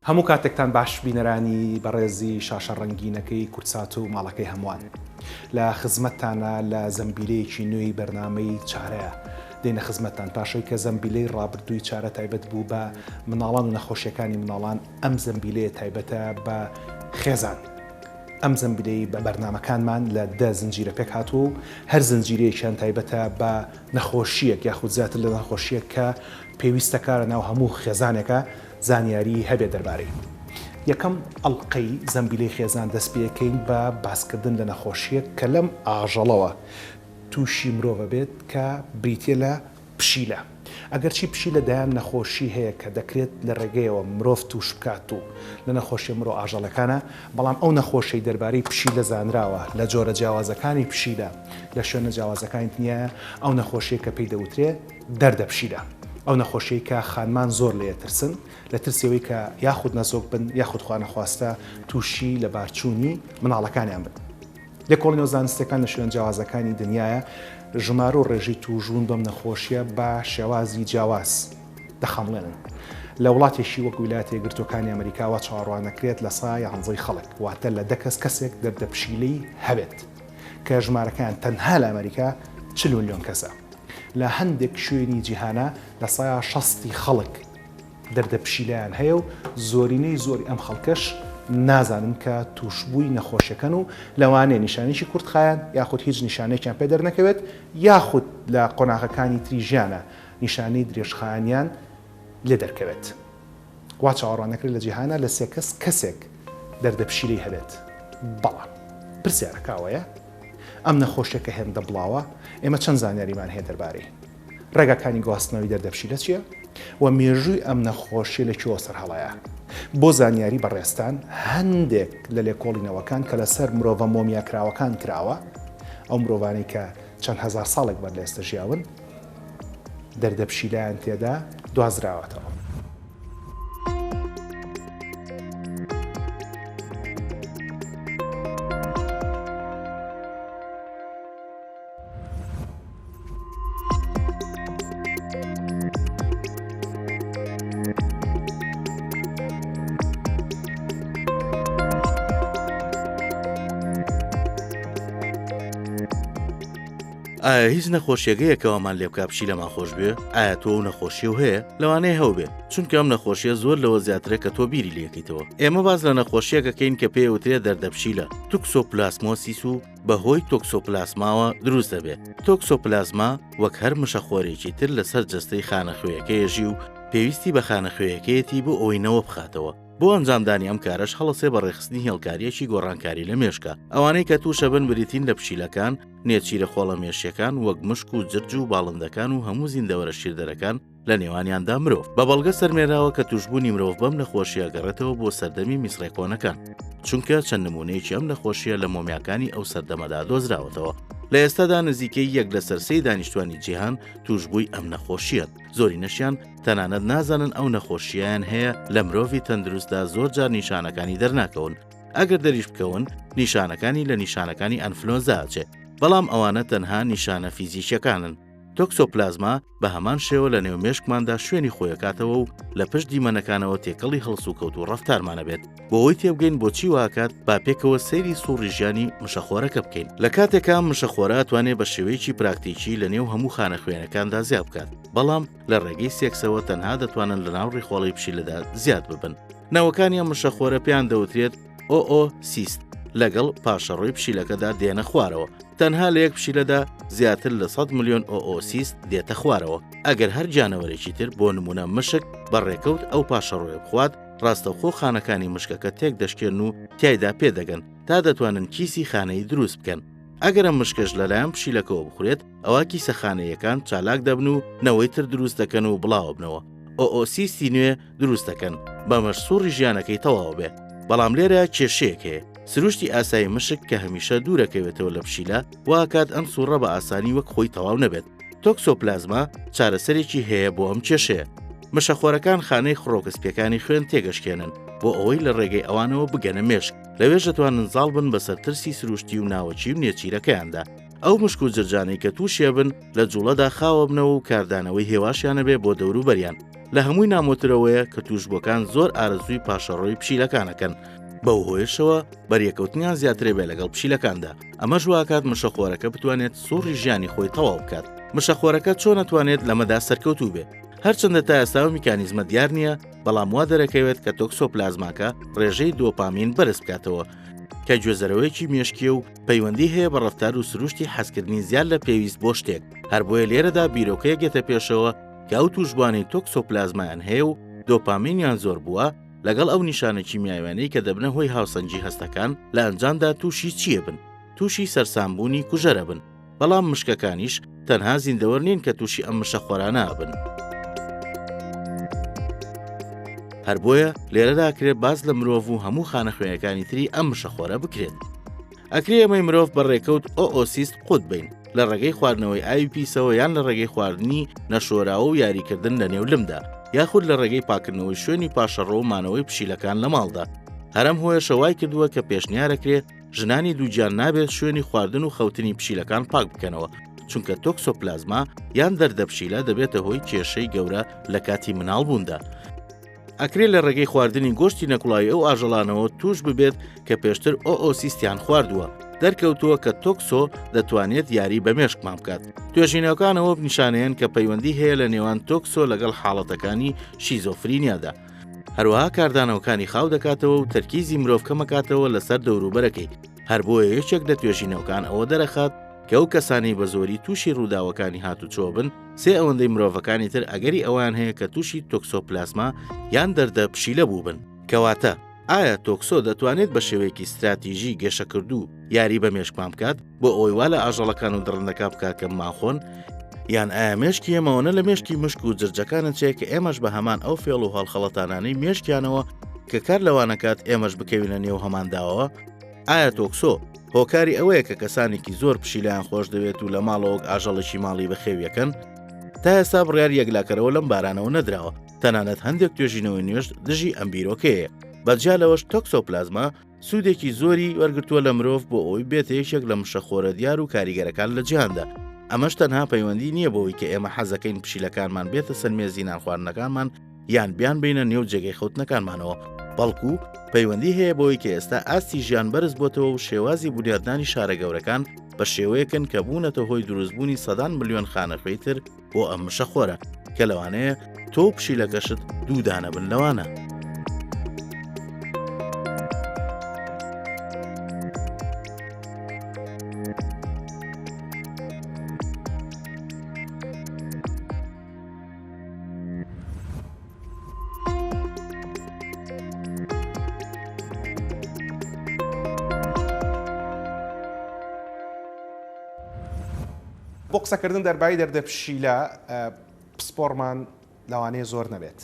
هەموو کاتێکتان باش بینەرانی بەڕێزی شاشە ڕەنگینەکەی کوردسات و ماڵەکەی هەمووان لە خزمەتتانە لە زەمبیلەیەکی نوێی بەرنامەی چارەیە دێنە خزمەتتان پاشەوەی کە زەمبیلەی ڕابردووی چارە تایبەت بوو بە مناڵان و نەخۆشیەکانی مناڵان ئەم زەمبیلەیە تایبەتە بە خێزان ئەم زەمبیلەی بە بەرنامەکانمان لە دە زنجیرە پێک هاتووە و هەر زنجیرەیەکیان تایبەتە بە نەخۆشییەک یاخود زیاتر لە نەخۆشییەک کە پێویستە کە لەناو هەموو خێزانێکا زانیاری هەبێت دەربارەی. یەکەم ئەڵقەی زەمبیلەی خێزان دەست پێکەین بە باسکردن لە نەخۆشییەک کە لەم ئاژەڵەوە تووشی مرۆڤ ئەبێت کە بریتییە لە پشیلە. ئەگەرچی پشیلە دەیان نەخۆشی هەیە کە دەکرێت لە ڕێگەیەوە مرۆڤ تووش بکات و لە نەخۆشیە مرۆ ئاژەڵەکانە، بەڵام ئەو نەخۆشیەی دەربارەی پشیلە زانراوە لە جۆرە جیاوازەکانی پشیلە لە شوێنە جیاوازەکانی دنیایە ئەو نەخۆشیە کە پێی دەوترێ دەردە پشیلە ئەو نەخۆشیەی کە خانمان زۆر لێ ترسن لە ترسی ئەوەی کە یاخود نەزۆک بن یاخود خوانەخواستە تووشی لەبارچوونی مناڵەکانیان بن. لێکۆڵینەوە زانستیەکان لە شوێن جیاوازەکانی دنیایە ژمارە و ڕێژەی تووشبوون بەم نەخۆشیە بە شێوازی جیاواز دەخەمڵێنن. لە وڵاتێکی وەک ویلایەتە یەکگرتووەکانی ئەمریکا وا چاوەڕوان دەکرێت لە سا یانزەی خەڵک واتە لە دە کەس کەسێک دەردە پشیلەی هەبێت کە ژمارەکەیان تەنها لە ئەمریکا 40 ملیۆن کەسە. لە هەندێک شوێنی جیهانا لە سا شەستی خەڵک دەردە پشیلەیان هەیە و زۆرینەی زۆری ئەم خەڵکەش نازانن کە تووشبووی نەخۆشیەکەن و لەوانەیە نیشانەیەکی کورتخایەن یاخود هیچ نیشانەیەکیان پێ دەرنەکەوێت یاخود لە قۆناغەکانی تری ژیانا نیشانەی درێژخایەنیان لێ دەرکەوێت. وا چاوەڕوان دەکرێت لە جیهانا لە سێ کەس کەسێک دەردە پشیلەی هەبێت. بەڵام پرسیارەکە ئەوەیە ئەم نەخۆشیە کە هێندە بڵاوە ئێمە چەند زانیاریمان هەیە دەربارەی؟ ڕێگاکانی گواستنەوەی دەردە پشیلە چییە و مێژووی ئەم نەخۆشیە لە کوێوە سەرهەڵایە؟ بۆ زانیاری بەڕێزتان هەندێک لە لێکۆڵینەوەکان کە لەسەر مرۆڤە مۆمیاکراوەکان کراوە، ئەو مرۆڤانەی کە چەند هەزار ساڵێک بەر لە ئێستە ژیاون، دەردە پشیلەیان تێدا دوازراوەتەوە. ئایا هیچ نەخۆشیەک هەیە کە وامان لێ بکا پشیلەمان خۆش بوێ؟ ئایا تۆ ئەو نەخۆشیەو هەیە؟ لەوانەیە هەوبێ، چونکە ئەم نەخۆشیە زۆر لەوە زیاترە کە تۆ بیری لێکەیتەوە. ئێمە باس لە نەخۆشیەک ئەکەین کە پێی ئەوترێ دەردەپشیلە، توکسۆپلاسمۆسیس و بەهۆی تۆکسۆپلاسماوە دروست دەبێت. تۆکسۆپلازما وەک هەر مشەخۆرێکی تر لەسەر جەستەی خانەخوێیەکەی ئەژی و پێویستی بە خانەخوێیەکەیەتی بۆ ئەوەی نەوە بخاتەوە. بۆ ئەنجامدانی ئەم کارەش هەڵەسێ بە ڕێکخستنی هێڵکارییەکی گۆڕانکاری لە مێشکا. ئەوانەی کە تووشەبن بریتین لە پشیلەکان، نێچیرە خۆڵەمێشیەکان وەک مشک و جرج و باڵندەکان و هەموو زیندەوەرە شیردەرەکان، لە نێوانیاندا مرۆڤ. بە بەڵگە سەلمێنراوە کە تووشبوونی مرۆڤ بەم نەخۆشییە گەڕێتەوە بۆ سەردەمی میسڕە کۆنەکان، چونکە چەند نموونەیەکی ئەم نەخۆشییە لە مۆمیاکانی ئەو سەردەمەدا دۆزراوەتەوە. لە ئێستادا نزیکەی یەک لەسەر سێی دانیشتوانی جیهان تووشبووی ئەم نەخۆشییەن، زۆرینەشیان تەنانەت نازانن ئەو نەخۆشییەیان هەیە، لە مرۆڤی تەندروستدا زۆرجار نیشانەکانی دەرناکەون، ئەگەر دەریش بکەون نیشانەکانی لە نیشانەکانی ئەنفلۆنزا ئەچێ، بەڵام ئەوانە تەنها نیشانە فیزیکییەکانن. تۆکسۆپلازما بە هەمان شێوە لە نێو مێشکماندا شوێنی خۆی ئەکاتەوە و لە پشت دیمەنەکانەوە تێکەڵی هەڵسوکەوت و ڕەفتارمان ئەبێت. بۆ ئەوەی تێبگەین بۆچی وا ئەکات، با پێکەوە سەیری سوڕی ژیانی مشەخۆرەکە بکەین. لە کاتێکا مشەخۆرە ئەتوانێ بە شێوەیەکی پراکتیکی لە نێو هەموو خانە خوێنەکاندا زیاد بکات، بەڵام لە ڕێگەی سێکسەوە تەنها دەتوانن لە ناو ڕیخۆڵەی پشیلەدا زیاد ببن. نەوەکانی ئەم مشەخۆرە پێیان دەوترێت ئۆئۆسیست، لەگەڵ پاشەڕۆی پشیلەکەدا دێنە خوارەوە. تەنها لە یەک پشیلەدا زیاتر لە 100 ملیۆن ئۆئۆسیست دێتە خوارەوە. ئەگەر هەر گیانەوەرێکی تر، بۆ نموونە مشک، بە ڕێکەوت ئەو پاشەڕۆیە بخوات، ڕاستەوخۆ خانەکانی مشکەکە تێک دەشکێنن و تیایدا پێدەگەن تا دەتوانن کیسی خانەیی دروست بکەن. ئەگەر ئەم مشکەش لەلایەن پشیلەکەوە بخورێت، ئەوا کیسە خانەییەکان چالاک دەبن و نەوەی تر دروست دەکەن و بڵاوەبنەوە. ئۆئۆسیستی نوێ دروست دەکەن، بەمەش سوڕی ژیانەکەی تەواوەبێ. بەڵام لێرە کێشەیەک هەیە، سروشتی ئاسایی مشک کە هەمیشە دوورەکەوێتەوە لە پشیلە، واکات ئەم سوڕە بە ئاسانی وەک خۆی تەواو نەبێت. تۆکسۆپلازما چارەسەرێکی هەیە بۆ ئەم کێشەیە. مشەخۆرەکان خانەی خڕۆکە سپیەکانی خوێن تێگەشکێنن بۆ ئەوەی لە ڕێگەی ئەوانەوە بگەنە مێشک، لەوێش دەتوانن زاڵ بن بەسەر ترسی سروشتی و ناوەکی و نێچیرەکەیاندا. ئەو مشک و جرجانەی کە تووشیەبن لە جوڵەدا خاوەبنەوە و کاردانەوەی هێواشیان ئەبێ بۆ دەوروبەریان. لە هەمووی نامۆترەوەیە کە تووشبووەکان زۆر ئارەزووی پاشەڕۆی پشیلەکان ئەکەن، بەو هۆیەشەوە بەریەکەوتنیان زیاترە بێ لەگەڵ پشیلەکاندا، ئەمەش واکات مشەخۆرەکە بتوانێت سوڕی ژیانی خۆی تەواو بکات. مشەخۆرەکە چۆن ئەتوانێت لەمەدا سەرکەوتوو بێ؟ هەرچەندە تا ئێستا ئەو میکانیزمە دیار نییە، بەڵام وا دەرەکەوێت کە تۆکسۆپلازماکە ڕێژەی دۆپامین بەرز بکاتەوە، کە گوێزەرەوەیەکی مێشکییە و پەیوەندی هەیە بە ڕەفتار و سروشتی حەزکردنی زیاد لە پێویست بۆ شتێک، هەر بۆیە لێرەدا بیرۆکەیەک یەتە پێشەوە کە ئەو تووشبووانەی تۆکسۆپلازمایان هەیە و دۆپامینیان زۆر بووە لەگەڵ ئەو نیشانە کیمیاویانەی کە دەبنە هۆی هاوسەنگی هەستەکان لە ئەنجامدا تووشی چی ئەبن؟ تووشی سەرسامبوونی کوژەر ئەبن. بەڵام مشکەکانیش تەنها زیندەوەر نین کە تووشی ئەم مشەخۆرانە ئەبن. هەر بۆیە لێرەدا ئەکرێت باس لە مرۆڤ و هەموو خانە خوێنەکانی تری ئەم مشەخۆرە بکرێت. ئەکرێ ئێمەی مرۆڤ بە ڕێکەوت ئۆئۆسیست قوت بین لە ڕێگەی خواردنەوەی ئاوی پیسەوە یان لە ڕێگەی خواردنی نەشۆراوە و یاریکردن لە نێو لمدا یاخود لە ڕێگەی پاکردنەوەی شوێنی پاشەڕۆ و مانەوەی پشیلەکان لە ماڵدا. هەر ئەم هۆیەشە وای کردووە کە پێشنیارەکرێ ژنانی دووگیان نابێت شوێنی خواردن و خەوتنی پشیلەکان پاک بکەنەوە چونکە تۆکسۆپلازما یان دەردە پشیلە دەبێتە هۆی کێشەی گەورە لە کاتی مناڵبووندا. ئەکرێ لە ڕێگەی خواردنی گۆشتی نەکوڵاوی ئەو ئاژەڵانەوە توش ببێت کە پێشتر ئۆئۆسیستیان خواردووە، دەرکەوتووە کە تۆکسۆ دەتوانێت یاری بە مێشکمان بکات. توێژینەوەکان ئەوە نیشانەیەن کە پەیوەندی هەیە لە نێوان تۆکسۆ لەگەڵ حاڵەتەکانی شیزۆفرینیادا. هەروەها کاردانەوەکانی خاو دەکاتەوە و تەرکیزی مرۆڤ کەمەکاتەوە لەسەر دەوروبەرەکەی، هەر بۆیە یەکێک لە توێژینەوەکان ئەوە دەرەخات کە ئەو کەسانەی بە زۆری تووشی ڕووداوەکانی هاتوچۆ بن سێ ئەوەندەی مرۆڤەکانی تر ئەگەری ئەوەیان هەیە کە تووشی تۆکسۆپلاسما یان دەردە پشیلە بووبن. کەواتە ئایا تۆکسۆ دەتوانێت بە شێوەیەکی ستراتیژی گەشەکردوو یاری بە مێشکمان بکات بۆ ئەوەی وا لە ئاژەڵەکان و دڕندەکان بکات کە بمانخۆن؟ یان ئایا مێشکی ئێمە ئەوەنە لە مێشکی مشک و جرجەکان ئەچێ کە ئێمەش بە هەمان ئەو فێڵ و هەڵخەڵەتانانەی مێشکیانەوە کە کار لەوانەکات ئێمەش بکەوینە نێو هەمان داوەوە؟ ئایا تۆکسۆ هۆکاری ئەوەیە کە کەسانێکی زۆر پشیلەیان خۆش دەوێت و لە ماڵەوە وەک ئاژەڵێکی ماڵی بەخێویەکەن؟ تا ئێستا بڕیاری یەکلاکەرەوە لەم بارانەوە نەدراوە، تەنانەت هەندێک توێژینەوەی نوێش دژی ئەم بیرۆکەیەیە. بە جیا لەوەش تۆکسۆپلازما سوودێکی زۆری وەرگرتووە لە مرۆڤ بۆ ئەوەی بێتە یەکێک لە مشەخۆرە دیار و کاریگەرەکان لە جیهاندا. ئەمەش تەنها پەیوەندی نییە بەوەی کە ئێمە حەزەکەین پشیلەکانمان بێتە سەر مێزی نانخواردنەکانمان یان بیانبەینە نێو جێگەی خەوتنەکانمانەوە، بەڵکو پەیوەندی هەیە بەوەی کە ئێستا ئاستی ژیان بەرز بۆتەوە و شێوازی بونیادنانی شارە گەورەکان بە شێوەیەکن کە بوونەتە هۆی دروستبوونی سەدان ملیۆن خانەخوێی تر بۆ ئەم مشەخۆرە کە لەوانەیە تۆ و پشیلەکەشت دوو دانە بن لەوانە. بۆ قسەکردن دەربارەی دەردە پشیلە پسپۆڕمان لەوانەیە زۆر نەبێت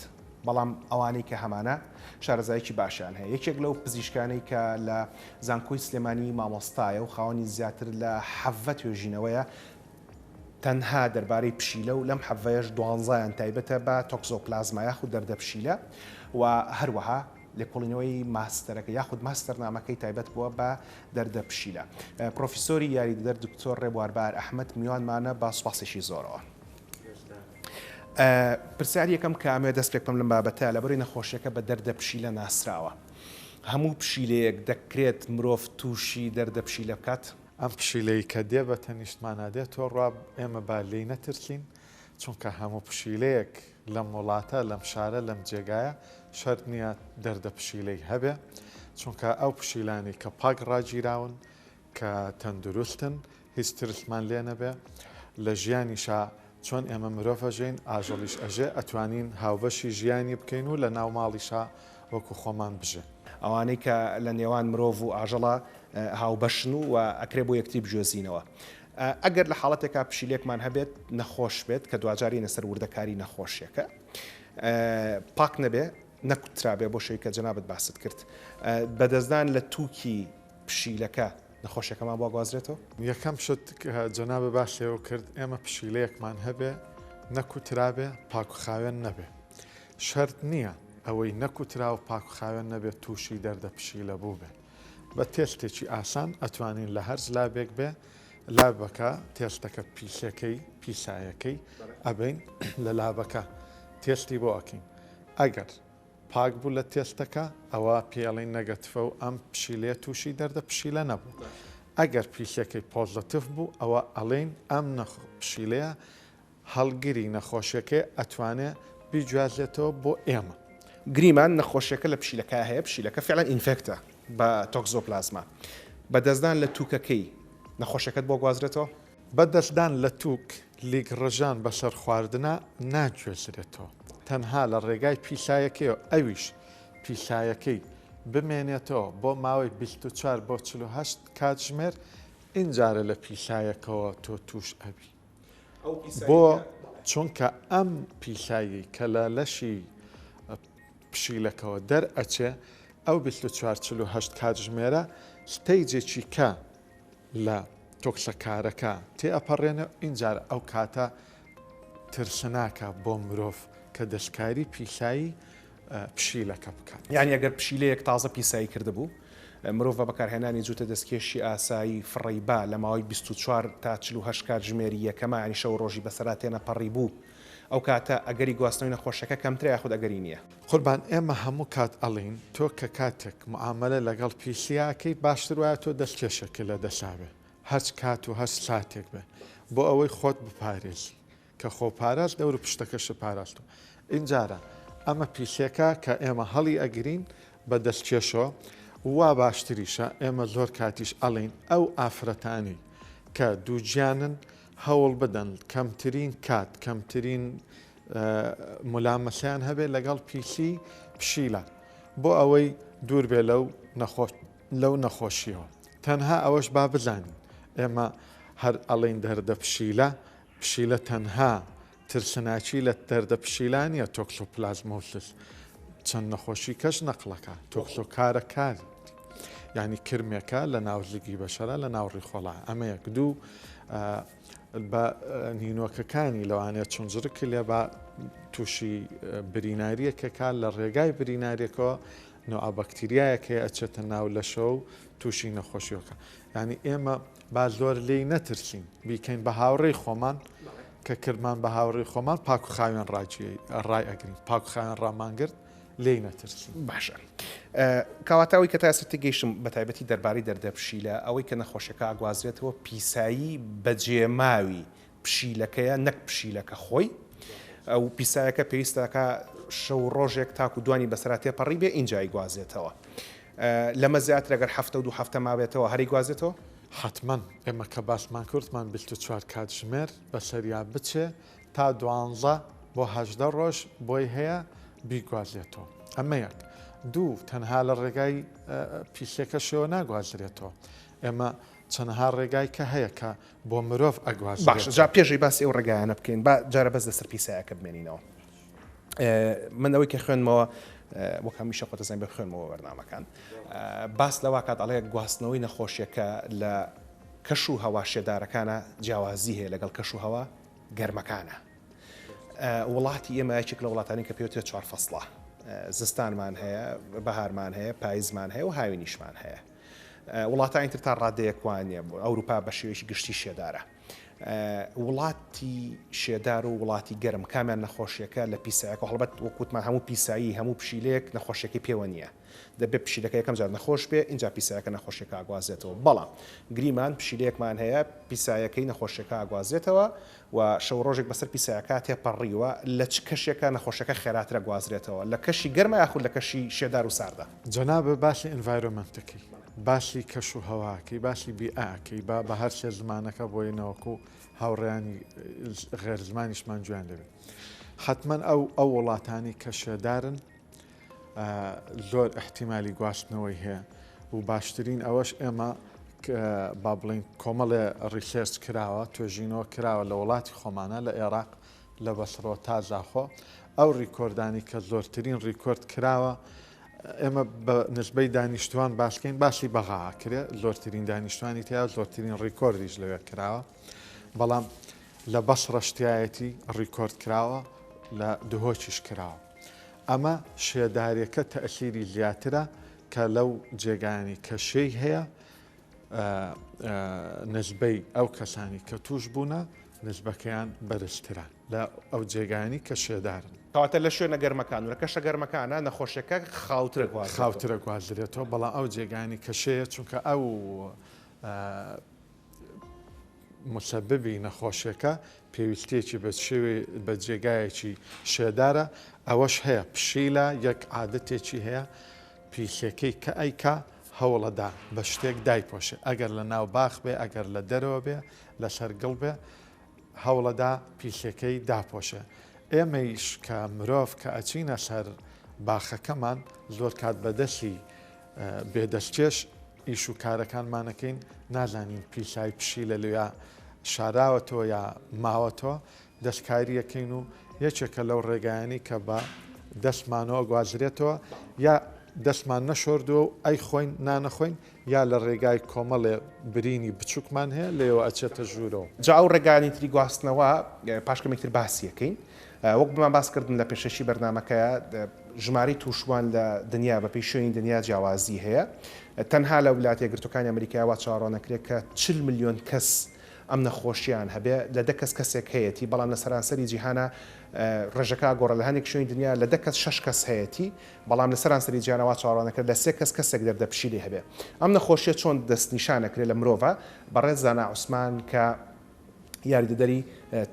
بەڵام ئەوانەی کە هەمانە شارەزایکی باشیان هەیە یەکێک لەو پزیشکانەی کە لە زانکۆی سلێمانی مامۆستایە و خاوەنی زیاتر لە حەڤە توێژینەوەیە تەنها دەربارەی پشیلە و لەم حەڤەیەش دوانزەیان تایبەتە بە تۆکزۆپلازما یاخود دەردە پشیلە و هەروەها لێکۆڵینەوەی ماستەرەکە یاخود ماستەرنامەکەی تایبەت بووە بە دەردە پشیلە. پرۆفیسۆری یاریدەدەر دکتۆر ڕێبوار بار ئەحمەد میوانمانە بە سوپاسێکی زۆرەوە. پرسیاری یەکەم کە ئەمەوێت دەست پێ بکەم لەم بابەتە لەبەرەی نەخۆشیەکە بە دەردە پشیلە ناسراوە. هەموو پشیلەیەک دەکرێت مرۆڤ تووشی دەردە پشیلە بکات؟ ئەم پشیلەی کە دێ بە تەنیشتمانا دێتەوە ڕا ئێمە با لێی نەترسین چونکە هەموو پشیلەیەک لەم وڵاتە لەم شارە لەم جێگایە شەرت نییە دەردە پشیلەی هەبێ چونکە ئەو پشیلانەی کە پاک ڕاگیراون کە تەندروستن هیچ ترسمان لێ نەبێ لە ژیانیشا چۆن ئێمە مرۆڤ ئەژێین ئاژەڵیش ئەژێ ئەتوانین هاوبەشی ژیانی بکەین و لە ناو ماڵیشا وەکو خۆمان بژێن. ئەوانەی کە لە نێوان مرۆڤ و ئاژەڵا هاوبەشن و ئەکرێ بۆ یەکتری بگوێزینەوە. ئەگەر لە حاڵەتێکا پشیلێکمان هەبێت نەخۆش بێت کە دواجار یەنە سەر وردەکاری نەخۆشیەکە پاک نەبێ نەکوترابێ بۆ شەوی کە جەنابت باست کرد بەدەستدان لە تووکی پشیلەکە نەخۆشیەکەمان بۆ گوازرێتەوە؟ یەکەم شت کە جەنابت باس لێوە کرد ئێمە پشیلەیەکمان هەبێ نەکوترابێ پاک و خاوێن نەبێ شەرت نییە ئەوەی نەکوترا و پاک و خاوێن نەبێت تووشی دەردە پشیلە بووبێ بە تێستێکی ئاسان ئەتوانین لە هەرز لابێک بێ لابەکە تێستەکە پیسەکەی پیسایەکەی ئەبین لە لابەکە. تێستی بۆ ئەکەین ئەگەر پاک بوو لە تێستەکە ئەوە پێی ئەڵێین نەگەتفە و ئەم پشیلەیە تووشی دەردە پشیلە نەبوو. ئەگەر پیسیەکەی پۆزەتف بوو ئەوە ئەڵێین ئەم پشیلەیە هەڵگری نەخۆشیەکەیە ئەتوانێ بیگوازێتەوە بۆ ئێمە. گریمان نەخۆشیەکە لە پشیلەکە هەیە، پشیلەکە فعلا infect ە بە تۆکزۆپلازما. بە دەستدان لە تووکەکەی نەخۆشیەکەت بۆ گوازرێتەوە؟ بە دەستدان لە تووک لیک ڕژان بەسەر خواردنا ناگوێزرێتەوە، تەنها لە ڕێگای پیسایەکەیەوە ئەویش پیسایەکەی بمێنێتەوە بۆ ماوەی 24 بۆ 48 کاتژمێر ئینجارە لە پیسایەکەوە تۆ توش ئەبی. بۆ؟ چونکە ئەم پیسایی کە لە لەشی پشیلەکەوە دەرئەچێ ئەو 24 48 کاتژمێرە stage ێکی کە لە تۆکسەکارەکە تێئەپەڕێنێ ئینجار ئەو کاتە ترسناکە بۆ مرۆڤ کە دەستکاری پیسایی پشیلەکە بکات. یانی ئەگەر پشیلەیەک تازە پیسایی کردبوو، مرۆڤ بە بەکارهێنانی جووتە دەستکێشی ئاسایی فڕەی با لە ماوەی 24 تا 48 کاتژمێری یەکەما یانی شەو و ڕۆژی بەسەرا تێنەپەڕیبوو، ئەو کاتە ئەگەری گواستنەوەی نەخۆشیەکە کەمترە یاخود ئەگەری نییە؟ قوربان ئێمە هەموو کات ئەڵێین تۆ کە کاتێک معامەلە لەگەڵ پیسیا ئەکەی باشتر وایە تۆ دەستکێشێکت لە دەسا بێ هەرچ کات و هەرچ ساتێک بێ بۆ ئەوەی خۆت بپارێزی کە خۆ پاراست دەور و پشتەکەشت پاراستوە ئینجارە ئەمە پیسێکە کە ئێمە هەڵی ئەگرین بە دەستکێشەوە وا باشتریشە ئێمە زۆر کاتیش ئەڵێین ئەو ئافرەتانی کە دووگیانن هەوڵ بدەن کەمترین کات کەمترین ملامەسەیان هەبێت لەگەڵ پیسی پشیلە بۆ ئەوەی دوور بێ لەو نەخۆش لەو نەخۆشیەوە تەنها ئەوەش با بزانین ئێمە هەر ئەڵین دەردە پشیلە پشیلە تەنها ترسناکی لە دەردە پشیلە نیە تۆکسۆپلازمۆسس چەند نەخۆشی کەش نەقڵەکە تۆکسۆکارە کاری یعنی کرمێکە لە ناو زگی بەشەرە لە ناو ڕیخۆڵا ئەمە یەک دوو بە نینۆکەکانی لەوانەیە چونجرکی لێ با تووشی بریناریەکەکە لە ڕێگای بریناریەکەوە نوعە بەکتریایەک هەیە ئەچێتە ناو لەشەوە و تووشی نەخۆشیەکە یعنی ئێمە با زۆر لێی نەترسین بیکەین بە هاوڕێی خۆمان کە کردمان بە هاوڕێی خۆمان پاک و خاوێن ڕای ئەگرین پاک و خاوێن ڕامانگرت لێی نەترسین. باشە کەواتە ئەوەی کە تا ئێستا تێگەیشتم بە تایبەتی دەربارەی دەردە پشیلە ئەوەی کە نەخۆشیەکە ئەگوازرێتەوە پیسایی بەجێماوی پشیلەکەیە نەک پشیلەکە خۆی ئەو پیسایەکە پێویستەکە شەو ڕۆژێک تاکو دوانی بەسەرا تێپەڕی بێ ئینجا ئەیگوازێتەوە لەمە زیاتر ئەگەر هەفتە و دوو هەفتە مابێتەوە هەر ئەیگوازێتەوە؟ حەتمەن ئێمە کە باسمان کردمان 24 کاتژمێر بەسەریا بچێ تا دوانزە بۆ 18 ڕۆژ بۆی هەیە بیگوازێتەوە ئەمە یەک دوو تەنها لە ڕێگای پیسەکەشەوە ناگوازرێتەوە ئێمە چەندها ڕێگای کە هەیە کە بۆ مرۆڤ ئەگوازرێتەوە. باشە جا پێش ئەوەی باسی ئەو ڕێگایانە بکەین با جارە بەس لەسەر پیسایەکە بمێنینەوە من ئەوەی کە خوێندمەوە وەک هەمیشە خۆت دەزانی بە خوێنمەوە بەرنامەکان باس لەوە کات ئەڵێ گواستنەوەی نەخۆشیەکە لە کەش و هەوا شێدارەکانە جیاوازی هەیە لەگەڵ کەش و هەوا گەرمەکانە وڵاتی ئێمە یەکێک لە وڵاتانی کە پێوترێت چوار فەسڵە زستانمان هەیە بەهارمان هەیە پایزمان هەیە و هاوینیشمان هەیە وڵاتانی تر تا ڕادەیەک وا نییە، ئەوروپا بە شێوەیەکی گشتی شێدارە. وڵاتی شێدار و وڵاتی گەرم کامیان نەخۆشیەکە لە پیسایەکە هەڵبەت وەک وتمان هەموو پیسایی هەموو پشیلەیەک نەخۆشیەکەی پێوە نییە دەبێت پشیلەکە یەکەم جار نەخۆش بێ ئینجا پیسایەکە نەخۆشیەکە ئەگوازێتەوە بەڵام گریمان پشیلەیەکمان هەیە پیسایەکەی نەخۆشیەکە ئەگوازێتەوە و شەو ڕۆژێک بەسەر پیسایەکە تێپەڕیوە لە چ کەشێکە نەخۆشەکە خێراتر ئەگوازرێتەوە لە کەشی گەرمە یاخود لە کەشی شێدار و ساردە؟ جەنابت باسی environment ەکەی باسی کەش و هەواکەی باسی بیئەکەی با بە هەر سێ زمانەکە بۆینەوەکو هاوڕێیانی غێر زمانیشمان گوێیان لێبێت حەتمەن ئەو ئەو وڵاتانی کە شێدارن زۆر ئیحتیمالی گواستنەوەی هەیە و باشترین ئەوەش ئێمە با بڵین کۆمەڵێ research کراوە توێژینەوە کراوە لە وڵاتی خۆمانە لە عێراق لە بەسڕۆ تا زاخۆ ئەو ریکۆردانی کە زۆرترین ریکۆرد کراوە ئێمە بە نسبەی دانیشتوان باسکەین باسی بەغا کرێ زۆرترین دانیشتوانی تیا زۆرترین ریکۆردیش لەوێ کراوە بەڵام لە بەسڕەش تایەتی ریکۆرد کراوە لە دهۆکیش کراوە ئەمە شێدارێکە تەئسیری زیاترە کە لەو جێگایانی کە شێی هەیە نسبەی ئەو کەسانی کە توش بوونە. نسبەکەیان بەرزترە لە ئەو جێگایانەی کە شێدارن. کەواتە لە شوێنە گەرمەکان و لە کەشە گەرمەکانا نەخۆشیەکە خاوتر ئەگوازرێتەوە. خاوتر ئەگوازرێتەوە، بەڵام ئەو جێگایانەی کە شێیە چونکە ئەو موسەببی نەخۆشیەکە پێویستیەکی بە شێوەی بە جێگایەکی شێدارە، ئەوەش هەیە پشیلە یەک عادەتێکی هەیە پیسیەکەی کە ئەیکا هەوڵەدا بە شتێک دایپۆشێ ئەگەر لە ناو باخ بێ ئەگەر لە دەرەوە بێ لەسەر گڵ بێ هەوڵەدا پیسیەکەی داپۆشێ ئێمەیش کە مرۆڤ کە ئەچینە سەر باخەکەمان زۆر کات بە دەستی بێ دەستکێش ئیش و کارەکانمان ئەکەین نازانین پیسای پشیلە لەویا شاراوەتەوە یا ماوەتەوە دەستکاری ئەکەین و یەکێکە لەو ڕێگایانەی کە بە دەستمانەوە گوازرێتەوە یا دەستمان نەشۆردووە و ئەیخۆین نانەخۆین یا لە ڕێگای کۆمەڵێ برینی بچووکمان هەیە لێوە ئەچێتە ژوورەوە. جا ئەو ڕێگایانی تری گواستنەوە پاش کەمێک تر باسی ئەکەین. وەک بمان باس کردن لە پێشەکی بەرنامەکەیا ژمارەی تووشبووان لە دنیا بەپێی شوێنی دنیا جیاوازی هەیە. تەنها لە ولایەتە یەکگرتووەکانی ئەمریکا وا چاوەڕوان ئەکرێت کە 40 ملیۆن کەس ئەم نەخۆشیان هەبێ لە دە کەس کەسێک هەیەتی بەڵام لە سەرانسەری جیهانا ڕێژەکە ئەگۆڕێ لە هەندێک شوێنی دنیا لە دە کەس شەش کەس هەیەتی بەڵام لە سەرانسەری جیهانا وا چاوەڕوان ئەکرێت لە سێ کەس کەسێک دەردە پشیلەی هەبێ ئەم نەخۆشیە چۆن دەستنیشان ئەکرێ لە مرۆڤا بەڕێز زانا عوسمان کە یاریدەدەری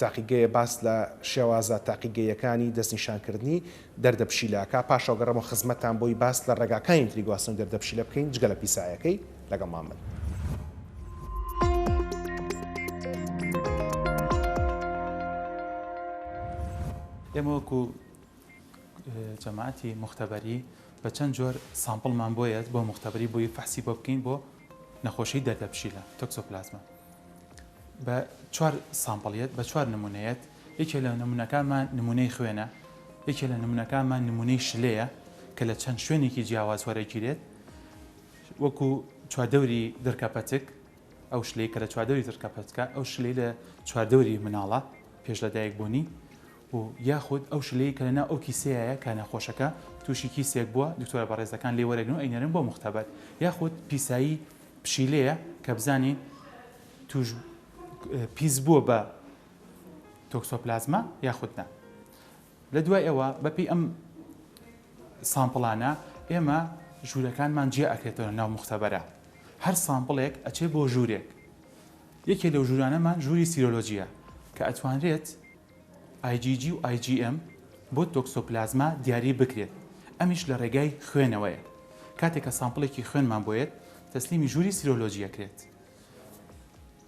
تاقیگەیە باس لە شێوازە تاقیگەییەکانی دەستنیشانکردنی دەردە پشیلە ئەکا، پاشەوە گەڕێمەوە خزمەتتان بۆی باس لە ڕێگاکانی تری گواستنەوەی دەردە پشیلە بکەین جگە لە پیسایەکەی، لەگەڵمان بن. ئێمە وەکو جەماعەتی موختەبەری بە چەند جۆر sample مان بۆیەت بۆ موختەبەری بۆی فەحسی بۆ بکەین بۆ نەخۆشی دەردە پشیلە تۆکسۆپلازما. بە چوار sample یەت بە چوار نمونەیەت یەکێ لە نمونەکانمان نمونەی خوێنە یەکێ لە نمونەکانمان نمونەی شلەیە کە لە چەند شوێنێکی جیاواز وەرەگیرێت وەکو چواردەوری دڕکەپەتک ئەو شلەی کە لە چواردەوری دڕکەپەتکە ئەو شلەی لە چواردەوری مناڵە پێش لە دایک بوونی و یاخود ئەو شلەی کە لەناو ئەو کیسەیە کە نەخۆشەکە تووشی کیسێک بووە دکتۆرە بەڕێزەکان لێ وەرەگرن و ئەینەرن بۆ مختبەر یاخود پیسایی پشیلەیە کە بزانین توش پیس بووە بە تۆکسۆپلازما یاخود نا لە دوای ئەوە بەپی ئەم sample انە ئێمە ژوورەکانمان جیا ئەکرێتەوە ناو مختبەرە هەر sample ێک ئەچێ بۆ ژوورێک یەکێ لەو ژوورانەمان ژووری سیرۆلۆجیە کە ئەتوانرێت IgG و IgM بۆ تۆکسۆپلازما دیاری بکرێت، ئەمیش لە ڕێگای خوێنەوەیە. کاتێک کە sample ێکی خوێنمان بۆ یەت، تەسلیمی ژووری سیرۆلۆجی ئەکرێت.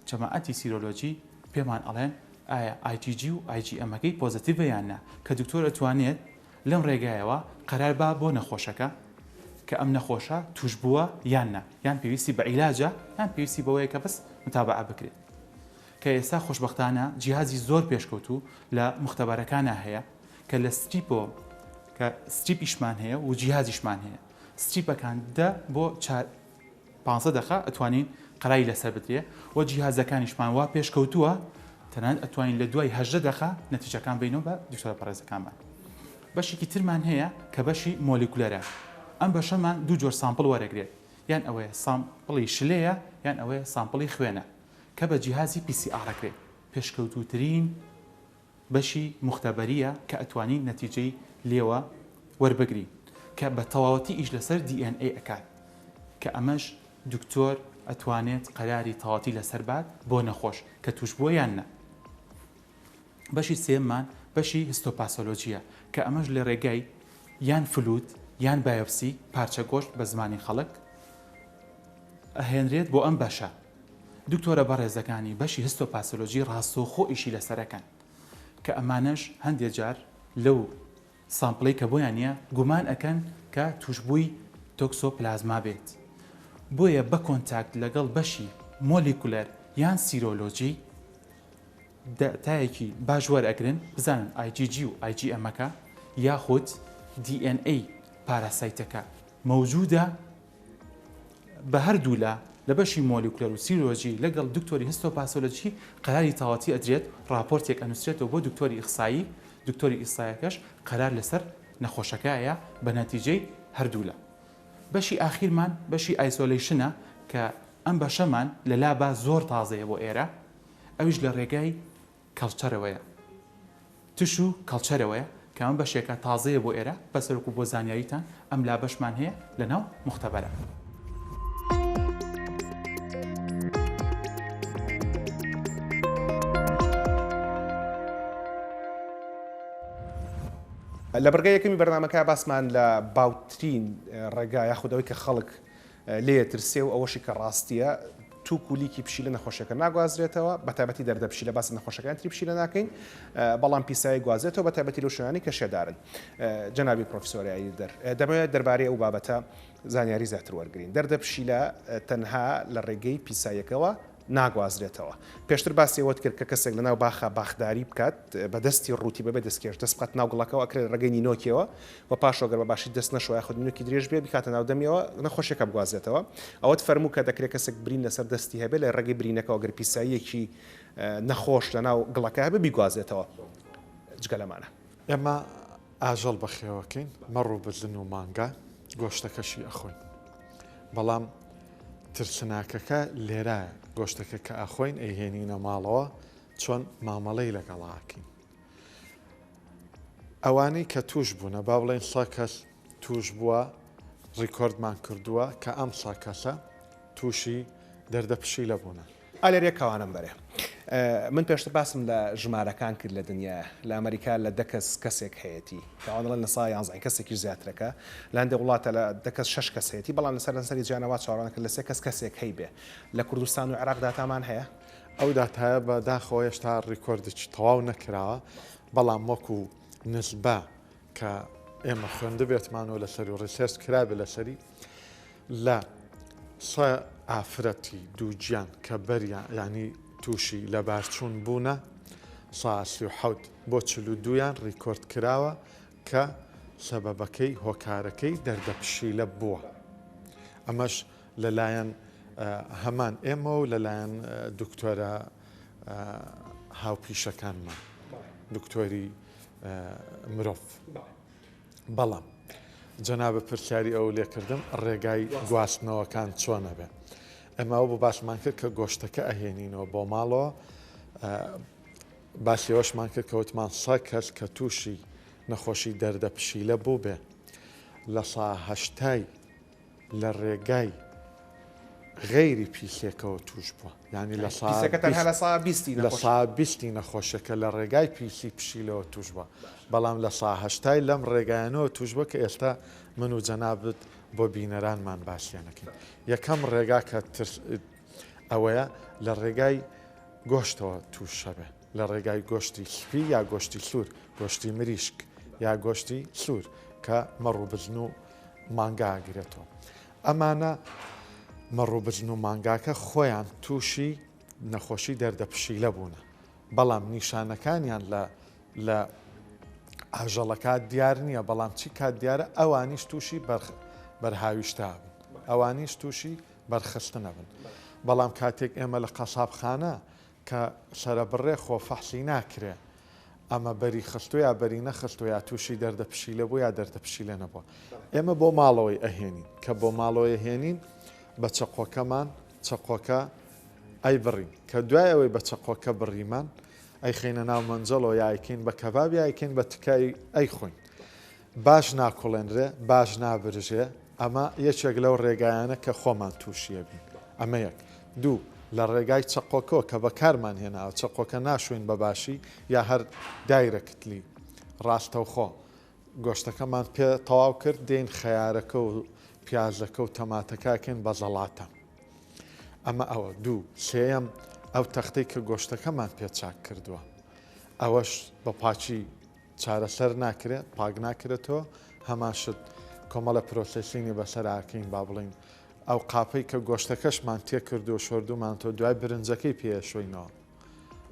جەماعەتی سیرۆلۆجی پێمان ئەڵێن ئایا IgG و IgM ەکەی positive ە یان نا، کە دکتۆر ئەتوانێت لەم ڕێگایەوە قەرار با بۆ نەخۆشەکە کە ئەم نەخۆشە تووشبووە یان نا، یان پێویستی بە عیلاجە یان پێویستی بەوەیە کە بەس متابەعە بکرێت. کە ئێستا خۆشبەختانە جیهازی زۆر پێشکەوتوو لە موختەبەرەکانا هەیە کە لە strip ۆ کە strip یشمان هەیە و جیهازیشمان هەیە strip ەکان دە بۆ چار پانزە دەقە ئەتوانین قەراری لەسەر بدرێ و جیهازەکانیشمان وا پێشکەوتووە تەنانەت ئەتوانین لە دوای 18 دەقە نەتیجەکان بینەوە بە دکتۆرە بەڕێزەکانمان بەشێکی ترمان هەیە کە بەشی molecular ە ئەم بەشەمان دوو جۆر sample وەرەگرێت یان ئەوەیە sample ی شلەیە یان ئەوەیە sample ی خوێنە کە بە جیهازی PCR ئەکرێت پێشکەوتووترین بەشی موختەبەرییە کە ئەتوانین نەتیجەی لێوە وەربگرین کە بە تەواوەتی ئیش لەسەر DNA ئەکات کە ئەمەش دکتۆر ئەتوانێت قەراری تەواوەتی لەسەر بات بۆ نەخۆش کە توشبووە یان نا. بەشی سێیەممان بەشی هستۆپاسۆلۆجییە کە ئەمەش لە رێگای یان fluid یان بایۆپسی، پارچە گۆشت بە زمانی خەڵک، ئەهێنرێت بۆ ئەم بەشە. دکتۆرە بەڕێزەکانی بەشی هستۆپاسۆلۆجی ڕاستەوخۆ ئیشی لەسەرەکەن کە ئەمانەش هەندێ جار لەو sample ەی کە بۆیان نیە گومان ئەکەن کە توشبووی تۆکسۆپلازما بێت بۆیە بە contact لەگەڵ بەشی molecular یان سیرۆلۆجی داتایەکی باش وەرئەگرن بزانن IgG و IgM ەکە یاخود DNA parasite ەکە مەوجودە بە هەردوولا لە بەشی molecular و سیرۆلۆجی لەگەڵ دکتۆری هستۆپاسۆلۆجی قەراری تەواوەتی ئەدرێت ڕاپۆرتێک ئەنوسرێتەوە بۆ دکتۆری ئیخسایی دکتۆری ئیخسایەکەش قەرار لەسەر نەخۆشەکە ئەیا بە نەتیجەی هەردوولا بەشی ئاخیرمان بەشی isolation ە کە ئەم بەشەمان لە lab ا زۆر تازەیە بۆ ئێرە ئەویش لە ڕێگای. culture ەوەیە. tissue culture ەوەیە کە ئەمە بەشێکە تازەیە بۆ ئێرە بەس وەکو بۆ زانیاریتان ئەم lab ەشمان هەیە لە ناو موختەبەرە. لە بڕگەی یەکەمی بەرنامەکە باسمان لە باوترین ڕێگا یاخود ئەوەی کە خەڵک لێیە ترسێ و ئەوەشی کە ڕاستیە توک و لیکی پشیلە نەخۆشیەکە ناگوازرێتەوە بەتایبەتی دەردە پشیلە باسی نەخۆشەکانی تری پشیلە ناکەین بەڵام پیسایی گوازێتەوە بەتایبەتی لەو شوێنانەی کە شێدارن جەنابی پرۆفیسۆر یاریدەر دەمەوێت دەربارەی ئەو بابەتە زانیاری زیاتر وەرگین دەردە پشیلە تەنها لە ڕێگەی پیساییەکەوە ناگوازرێتەوە. پێشتر باسی ئەوەت کرد کە کەسێک لەناو باخا باخداری بکات بە دەستی ڕووتی بەبێ دەستکێش دەست بخاتە ناو گڵەکەوە ئەکرێت لە ڕێگەی نینۆکیەوە و پاشەوە گەر بە باشی دەست نەشۆ یاخود نینۆکی درێژ بێ بیکاتە ناو دەمیەوە نەخۆشیەکە بگوازێتەوە. ئەوەت فەرموو کە دەکرێت کەسێک برین لەسەر دەستی هەبێ لە ڕێگەی برینەکەوە گەر پیساییەکی نەخۆش لەناو گڵەکە هەبێ بیگوازێتەوە. جگە لەمانە. ئێمە ئاژەڵ بەخێوەکەین، مەڕ و بزن و مانگا، گۆشتەکەشی ئەخۆین. بەڵام ترسناکەکە لێرایە، گۆشتەکە کە ئەخۆین ئەیهێنینە ماڵەوە چۆن مامەڵەی لەگەڵا ئەکەین. ئەوانەی کە توش بوونە، با بڵێین سە کەس توش بووە، ڕیکۆردمان کردووە کە ئەم سە کەسە تووشی دەردە پشیلە بوونە. ئا لێرە کەوانەم بەرێ. من پێشتر باسم لە ژمارەکان کرد لە دنیا لە ئەمریکا لە دە کەس کەسێک هەیەتی کە ئەوان دەڵێن لە سا یانزەی کەسێکیش زیاترەکە لە هەندێک وڵاتە لە دە کەس شەش کەس هەیەتی بەڵام لە سەرانسەری جیهانە وا چاوەڕوان دەکرێت لە سێ کەس کەسێک هەیبێ لە کوردستان و عێراق داتامان هەیە؟ ئەو داتایە بە داخەوە هێشتا ڕیکۆردێکی تەواو نەکراوە بەڵام وەکو نسبە کە ئێمە خوێندبێتمان و لەسەری و research کرابێ لەسەری لە سە ئافرەتی دووگیان کە بەریان یانی تووشی لەبارچوون بوونە سا 37 بۆ 42یان ڕیکۆرد کراوە کە سەبەبەکەی هۆکارەکەی دەردە پشیلە بووە ئەمەش لەلایەن هەمان ئێمە و لەلایەن دکتۆرە هاوپیشەکانمان دکتۆری مرۆڤ. بەڵام جەنابت پرسیاری ئەوە لێکردم ڕێگای گواستنەوەکان چۆن ئەبێ؟ ئێمە ئەو بۆ باسمان کرد کە گۆشتەکە ئەهێنینەوە بۆ ماڵەوە باسی ئەوەشمان کرد کە وتمان سە کەس کە تووشی نەخۆشی دەردە پشیلە بووبێ لە سا هەشتای لە ڕێگای غەیری پیسێکەوە تووش بووە یانی لە سا پیسەکە تەنها لە سا بیستی لە سا بیستی نەخۆشەکە لە ڕێگای پیسی پشیلەوە تووش بووە بەڵام لە سا هەشتای لەم ڕێگایانەوە تووش بووە کە ئێستا من و جەنابت بۆ بینەرانمان باسیانەکەین یەکەم ڕێگا کە ترس ئەوەیە لە ڕێگای گۆشتەوە تووشەبێ لە ڕێگای گۆشتی سپی یا گۆشتی سوور گۆشتی مریشک یا گۆشتی سوور کە مەڕ و بزن و مانگا ئەگرێتەوە. ئەمانە مەڕ و بزن و مانگاکە خۆیان تووشی نەخۆشی دەردە پشیلە بوونە، بەڵام نیشانەکانیان لە لە ئاژەڵەکە دیار نییە، بەڵام چی کات دیارە ئەوانیش تووشی بەرهاویشتە بن، ئەوانیش تووشی بەرخستنە بن. بەڵام کاتێک ئێمە لە قەسابخانە کە سەرەبڕێ خۆ فەحسی ناکرێ ئەمە بەری خستوە یا بەری نەخستوە یا توشی دەردە پشیلە بوە یا دەردە پشیلە نەبوە ئێمە بۆ ماڵەوەی ئەهێنین کە بۆ ماڵەوەی هێنین بە چەقۆکەمان چەقۆکە ئەی بڕین کە دوای ئەوەی بە چەقۆکە بڕیمان ئەیخەینە ناو مەنجەڵەوە یا ئەیکەین بە کەباب یا ئەیکەین بە تکای ئەیخۆین باش ناکوڵێنرێ، باش نابرژێ، ئەمە یەکێک لەو ڕێگایانە کە خۆمان تووشی ئەبین. ئەمە یەک. دوو، لە ڕێگای چەقۆکەوە کە بەکارمان هێناوە، چەقۆکە ناشۆین بە باشی یا هەر directly، ڕاستەوخۆ، گۆشتەکەمان پێ تەواو کرد، دێین خەیارەکە و پیازەکە و تەماتەکە ئەکەین بە زەڵاتە. ئەمە ئەوە. دوو، سێیەم، ئەو تەختەی کە گۆشتەکەمان پێ چاک کردووە، ئەوەش بە پاکی چارەسەر ناکرێت، پاک ناکرێتەوە، هەمان شت کۆمەڵە processing ی بەسەر ئاکەین با بڵێین ئەو قاپەی کە گۆشتەکەشمان تێکردو شۆردومانتەوە دوای برنجەکەی پێ ئەشۆینەوە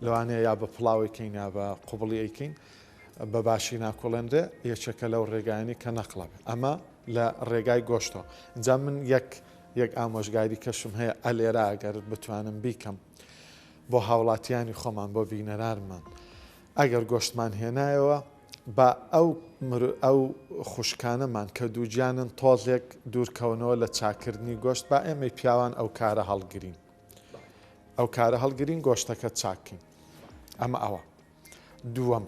لەوانەیە یا بە پڵاوەی کەین یا بە قوبڵی ئەیکەین بە باشی ناکوڵێنرێ یەکێکە لەو ڕێگایانی کە نەقڵە بێ ئەمە لە ڕێگای گۆشتەوە جا من یەک یەک ئامۆژگاری کەشم هەیە ئەلێرا ئەگەر بتوانم بیکەم بۆ هاوڵاتیانی خۆمان بۆ بینەرانمان ئەگەر گۆشتمان هێنایەوە با ئەو ئەو خوشکانەمان کە دووگیانن تۆزێک دوورکەونەوە لە چاکردنی گۆشت با ئێمەی پیاوان ئەو کارە هەڵگرین ئەو کارە هەڵگرین گۆشتەکە چاککەین ئەمە ئەوە. دووەم،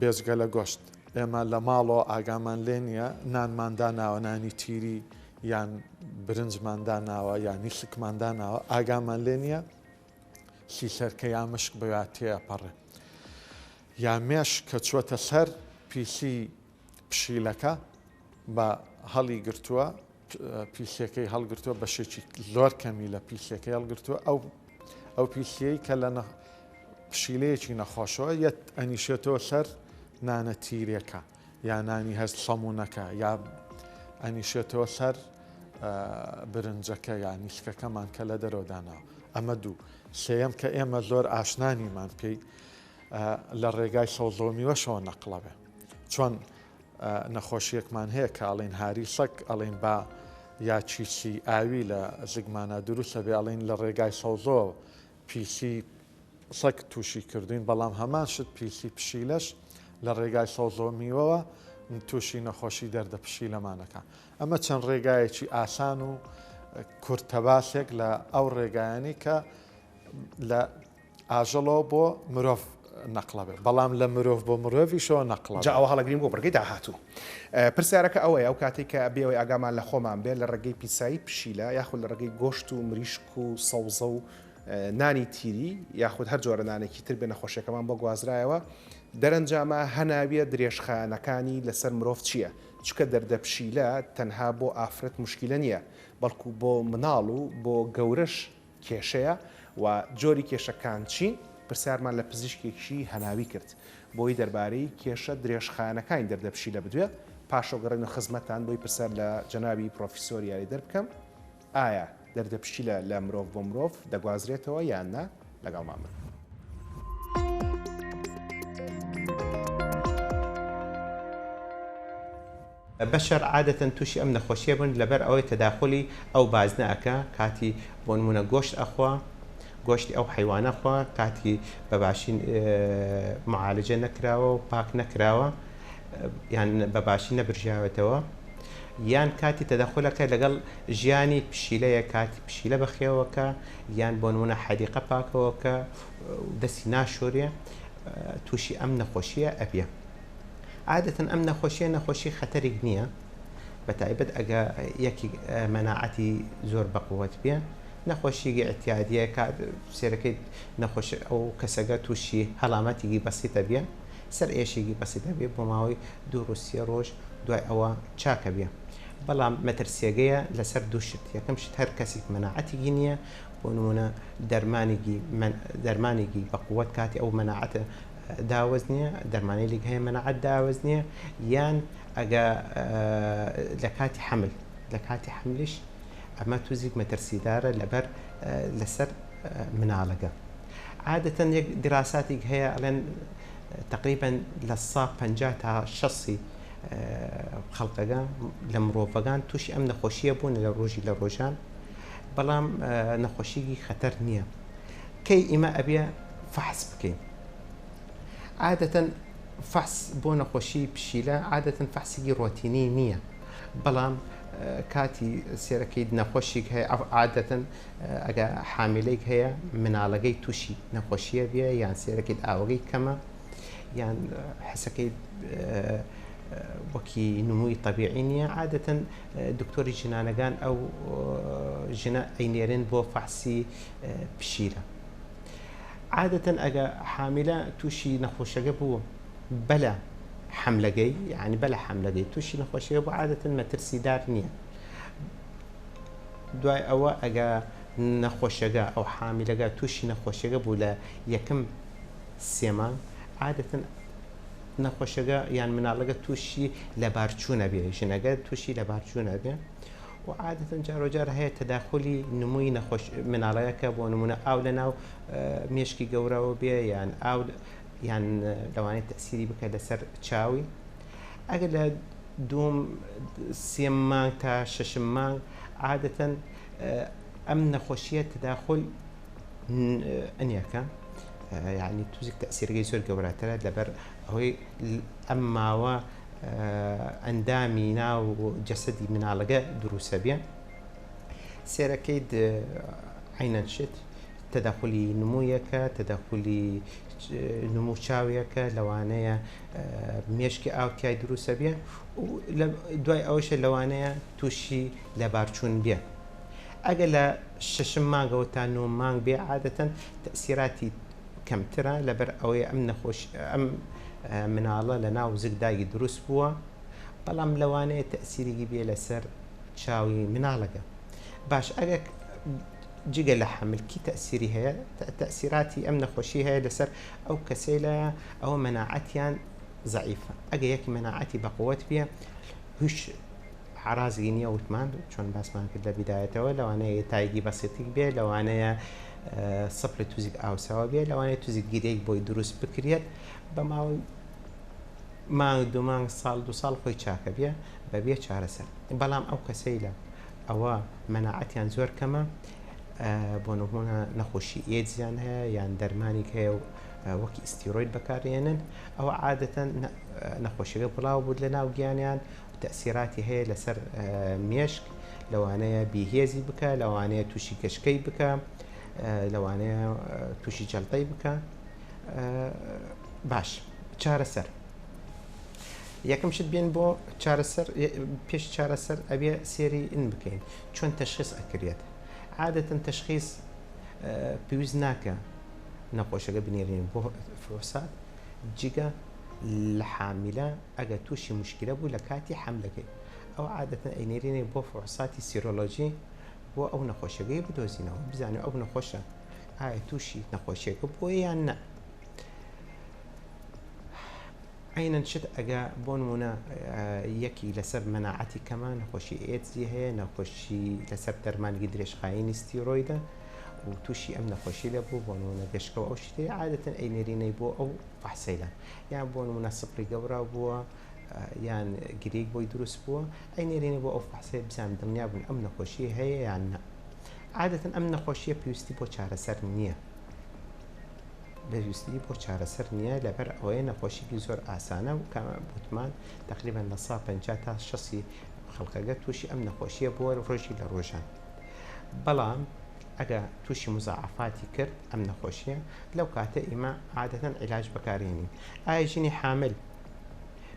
بێجگە لە گۆشت، ئێمە لە ماڵەوە ئاگامان لێ نییە نانمان داناوە، نانی تیری یان برنجمان داناوە یا نیسکمان داناوە، ئاگامان لێ نییە سیسەرکە یا مشک بەویا تێئەپەڕێ یا مێش کە چووەتە سەر پیسی پشیلەکە بە هەڵی گرتووە پیسیەکەی هەڵگرتووە بەشێکی زۆر کەمی لە پیسیەکەی هەڵگرتووە ئەو ئەو پیسیەی کە لە پشیلەیەکی نەخۆشەوە یەت ئەنیشێتەوە سەر نانە تیرێکە یا نانی هەست سەمونەکە یا ئەنیشێتەوە سەر برنجەکە یا نیسکەکەمان کە لە دەرەوە داناوە ئەمە دوو سێیەم کە ئێمە زۆر ئاشنانیمان پێی لە ڕێگای سەوزەوە میوەشەوە نەقڵە بێ چۆن نەخۆشیەکمان هەیە کە ئەڵێن هاری سەگ ئەڵێن با یا کیسی ئاوی لە زگمانە دروستە بێ ئەڵێن لە ڕێگای سەوزەوە پیسی سەگ تووشی کردوین بەڵام هەمان شت پیسی پشیلەش لە ڕێگای سەوزەوە میوەوە تووشی نەخۆشی دەردە پشیلەمانەکە ئەمە چەند ڕێگایەکی ئاسان و کورتەباسێک لە ئەو ڕێگایانی کە لە ئاژەڵەوە بۆ مرۆڤ نەقڵە بێت، بەڵام لە مرۆڤ بۆ مرۆڤیشەوە نەقڵە جا ئەوە هەڵەگرین بۆ بڕگەی داهاتوو. پرسیارەکە ئەوەیە ئەو کاتەی کە بێ ئەوەی ئاگامان لە خۆمان بێت لە ڕێگەی پیسایی پشیلە یاخود لە ڕێگەی گۆشت و مریشک و سەوزە و نانی تیری یاخود هەر جۆرە نانێکی تر بێ نەخۆشیەکەمان بۆ گوازرایەوە دەرەنجامە هەناویە درێژخایەنەکانی لەسەر مرۆڤ چییە؟ چونکە دەردە پشیلە تەنها بۆ ئافرەت موشکیلە نییە بەڵکو بۆ مناڵ و بۆ گەورەش کێشەیە و جۆری کێشەکان چین؟ پرسیارمان لە پزیشکێکی هەناوی کرد بۆی دەربارەی کێشە درێژخایەنەکانی دەردە پشیلە بدوێ، پاشەوگەڕێن و خزمەتتان بۆی پرسیار لە جەنابی پرۆفیسۆر یاریدەر بکەم ئایا دەردە پشیلە لە مرۆڤ بۆ مرۆڤ دەگوازرێتەوە یان نا؟ لەگەڵمان بن. بەشەر عادەتەن توشی ئەم نەخۆشیە بن لەبەر ئەوەی تەداخولی ئەو بازنە ئەکا کاتی بۆنمونە گۆشت ئەخوا گۆشتی ئەو حەیوانە خوا کاتی بە باشی معالجە نەکراوە و پاک نەکراوە یان بە باشی نەبرژاوێتەوە یان کاتی تەدەخولەکە لەگەڵ ژیانی پشیلەیە کاتی پشیلە بەخێوەکە یان بۆنمونە حەدیقە پاکەوەکە دەستی ناشۆرێ تووشی ئەم نەخۆشیە ئەبێ. عادەتەن ئەم نەخۆشیە نەخۆشی خەتەریک نییە بە تایبەت ئەگە یەکیک مەناعەتی زۆر بەقوەت بێ نەخۆشیگی ئیعتیادیە کات سێرەکەی نەخۆش ئەو کەسەگە تووشی هەڵامەتیگی بەسیتە بێ سەر ئێشێکی بەسیتە بێ بۆ ماوەی دوو ڕۆژ سێ ڕۆژ دوای ئەوە چاکە بێ بەڵام مەترسیەگەیە لەسەر دوو شت یەکەم شت هەر کەسیک مەناعەتیگی نییە بۆ نمونە دەرمانێکی دەرمانێکی بەقوەت کاتی ئەو مەناعەتە داوەزنێ، دەرمانەیلێک هەیە مەناعەت داوەزنێ، یان ئەگە لە کاتی حەمل، لە کاتی حەملیش ئەمە توزیک مەترسیدارە لەبەر لەسەر مناڵەگە. عادەتەن یەک دراساتیگ هەیە ئەڵێن تقریبا لە سا 50 تا شەسی خەڵکەگە لە مرۆڤەکان تووشی ئەم نەخۆشیە بوون لە ڕۆژی لە ڕۆژان بەڵام نەخۆشیی خەتەر نییە. کەی ئیمە ئەبێ فەحس بکەین؟ عادەتەن فەحس بۆ نەخۆشی پشیلە عادەتەن فەحسێکی ڕۆتینی نییە بەڵام کاتی سێرەکەیت نەخۆشیک هەیە عادەتەن ئەگە حامیلەیەک هەیە مناڵەکەی تووشی نەخۆشیە بێ یان سێرەکەیت ئاوەکەی کەمە یان حسەکەی وەکی نمووی طبیعی نییە عادەتەن دکتۆری ژنانەکان ئەو ژنە ئەینێرن بۆ فەحسی پشیلە عادەتەن ئەگە حامیلە تووشی نەخۆشەکە بوو بەلە حملەکەی یعنی بەلە حملەکەی تووشی نەخۆشیەکە بوو عادەتەن مەترسیدار نییە دوای ئەوە ئەگە نەخۆشەکە ئەو حامیلەکە تووشی نەخۆشیەکە بوو لە یەکەم سێ مانگ عادەتەن نەخۆشەکە یان مناڵەکە تووشی لەبارچوونە بێ ژنەکە تووشی لەبارچوونە بێ و عادەتەن جاروجار هەیە تەداخولی نمووی نەخۆش مناڵەکە بۆ نمونە ئاو لە ناو مێشکی گەورەوە بێ یان ئاو یان لەوانەیە تەسیری بکە لەسەر چاوی ئەگەر لە دوم سێ مانگ تا شەشم مانگ عادەتەن ئەم نەخۆشیە تەداخل ئەنیەکە یعنی توزێک تەسیرەکەی زۆر گەورەترە لەبەر ئەوەی ئەم ماوە ئەندامی ناو جەسەدی مناڵەکە دروسە بێ سێرەکەیت عینەن شت. تەدەخولی نموویەکە، تەدەخولی نموو چاویەکە، لەوانەیە مێشکی ئاو تیای دروستە بێ و دوای ئەوەشە لەوانەیە تووشی لەبارچوون بێ. ئەگەر لە شەشم مانگەوە تا نۆ مانگ بێ عادەتەن تەئسیراتی کەمترە لەبەر ئەوەی ئەم نەخۆش ئەم مناڵە لە ناو زگ دایکی دروست بووە بەڵام لەوانەیە تەئسیرێکی بێ لەسەر چاوی مناڵەکە. باش ئەگەر جگە لە حەمل کی تەئسیری هەیە؟ تەئسیراتی ئەم نەخۆشی هەیە لەسەر ئەو کەسەیلە ئەوە مەناعەتیان زەعیفە ئەگە یەکی مەناعەتی بەقوەت بێ هیچ عرازی نییە وتمان چۆن باسمان کرد لە بیدایەتەوە لەوانەیە تایگی بەسیتیک بێ لەوانەیە سپری توزیک ئاوساوە بێ لەوانەیە توزیک گرێک بۆی دروست بکرێت بە ماوەی مانگ دو مانگ ساڵ دو ساڵ خۆی چاکە بێ بەبێ چارەسەر بەڵام ئەو کەسەیلە ئەوە مەناعەتیان زۆر کەمە بۆ نمونە نەخۆشی ئێدزیان هەیە یان دەرمانێک هەیە و وەکی ئیستیرۆید بەکارێنن ئەوە عادەتەن نەخۆشیەکە بڵاو بوو لە ناو گیانیان و تەسیراتی هەیە لەسەر مێشک لەوانەیە بیهێزی بکە لەوانەیە تووشی گەشکەی بکە لەوانەیە تووشی جەڵتەی بکە باش چارەسەر یەکەم شت بێن بۆ چارەسەر پێش چارەسەر ئەبێ سێری ئن بکەین چۆن تەشخیص ئەکرێت عادەتەن تەشخیص پێویست ناکە نەخۆشەکە بنێرین بۆ فحوسات جگە لە حامیلە ئەگە تووشی مشکلە بوو لە کاتی حەملەکەی ئەو عادەتەن ئەینێرینێ بۆ فحوساتی سیرۆلۆجی بۆ ئەو نەخۆشەکەی بدۆزینەوە بزانین ئەو نەخۆشە ئایا تووشی نەخۆشیەکە بووە یان نە عەینەن شت ئەگە بۆ نمونە یەکی لەسەر مەناعەتی کەمە نەخۆشی ئێدزی هەیە نەخۆشی لەسەر دەرمانگی درێژخایەنی ستیرۆیدە و تووشی ئەم نەخۆشی لە بوو بۆ نمونە گەشکەوە ئەو شتەی عادەتەن ئەینێرینەی بۆ ئەو فەحسەیلە یان بۆ نمونە سپری گەورە بووە یان گریک بۆی دروست بووە ئەینێرینە بۆ ئەو فەحسەی بزان دڵنیا بوون ئەم نەخۆشی هەیە یان نە عادەتەن ئەم نەخۆشیە پێویستی بۆ چارەسەر نییە پێویستی بۆ چارەسەر نییە لەبەر ئەوەیە نەخۆشیکی زۆر ئاسانە و کە وتمان تقریبا لە سا 50 تا 60 خەڵکەکە تووشی ئەم نەخۆشیە بووە ڕۆژی لە ڕۆژان بەڵام ئەگە تووشی مزاعفاتی کرد ئەم نەخۆشیە لەو کاتە ئیمە عادەتەن عیلاج بەکارێنین ئایا ژنی حامل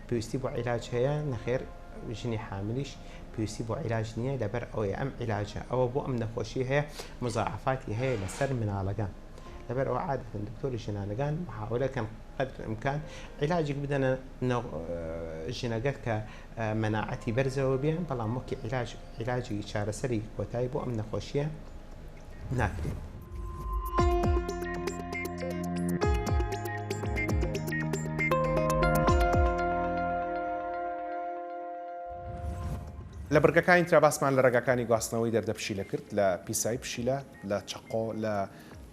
پێویستی بۆ عیلاج هەیە نەخێر ژنی حاملیش پێویستی بۆ عیلاج نییە لەبەر ئەوەی ئەم عیلاجە ئەوە بۆ ئەم نەخۆشی هەیە مزاعفاتی هەیە لەسەر مناڵەکان لەبەر ئەوە عادەتەن دکتۆری ژنانەکان محاولە کەن قدر الامکان عیلاجێک بدەنە ژنەگەر کە مەناعەتی بەرزەوە بێ بەڵام وەکی عیلاج عیلاجی چارەسەری کۆتایی بۆ ئەم نەخۆشیە ناکرێت. لە بڕگەکانی ترا باسمان لە ڕێگاکانی گواستنەوەی دەردە پشیلە کرد لە پیسایی پشیلە لە چەقۆ لە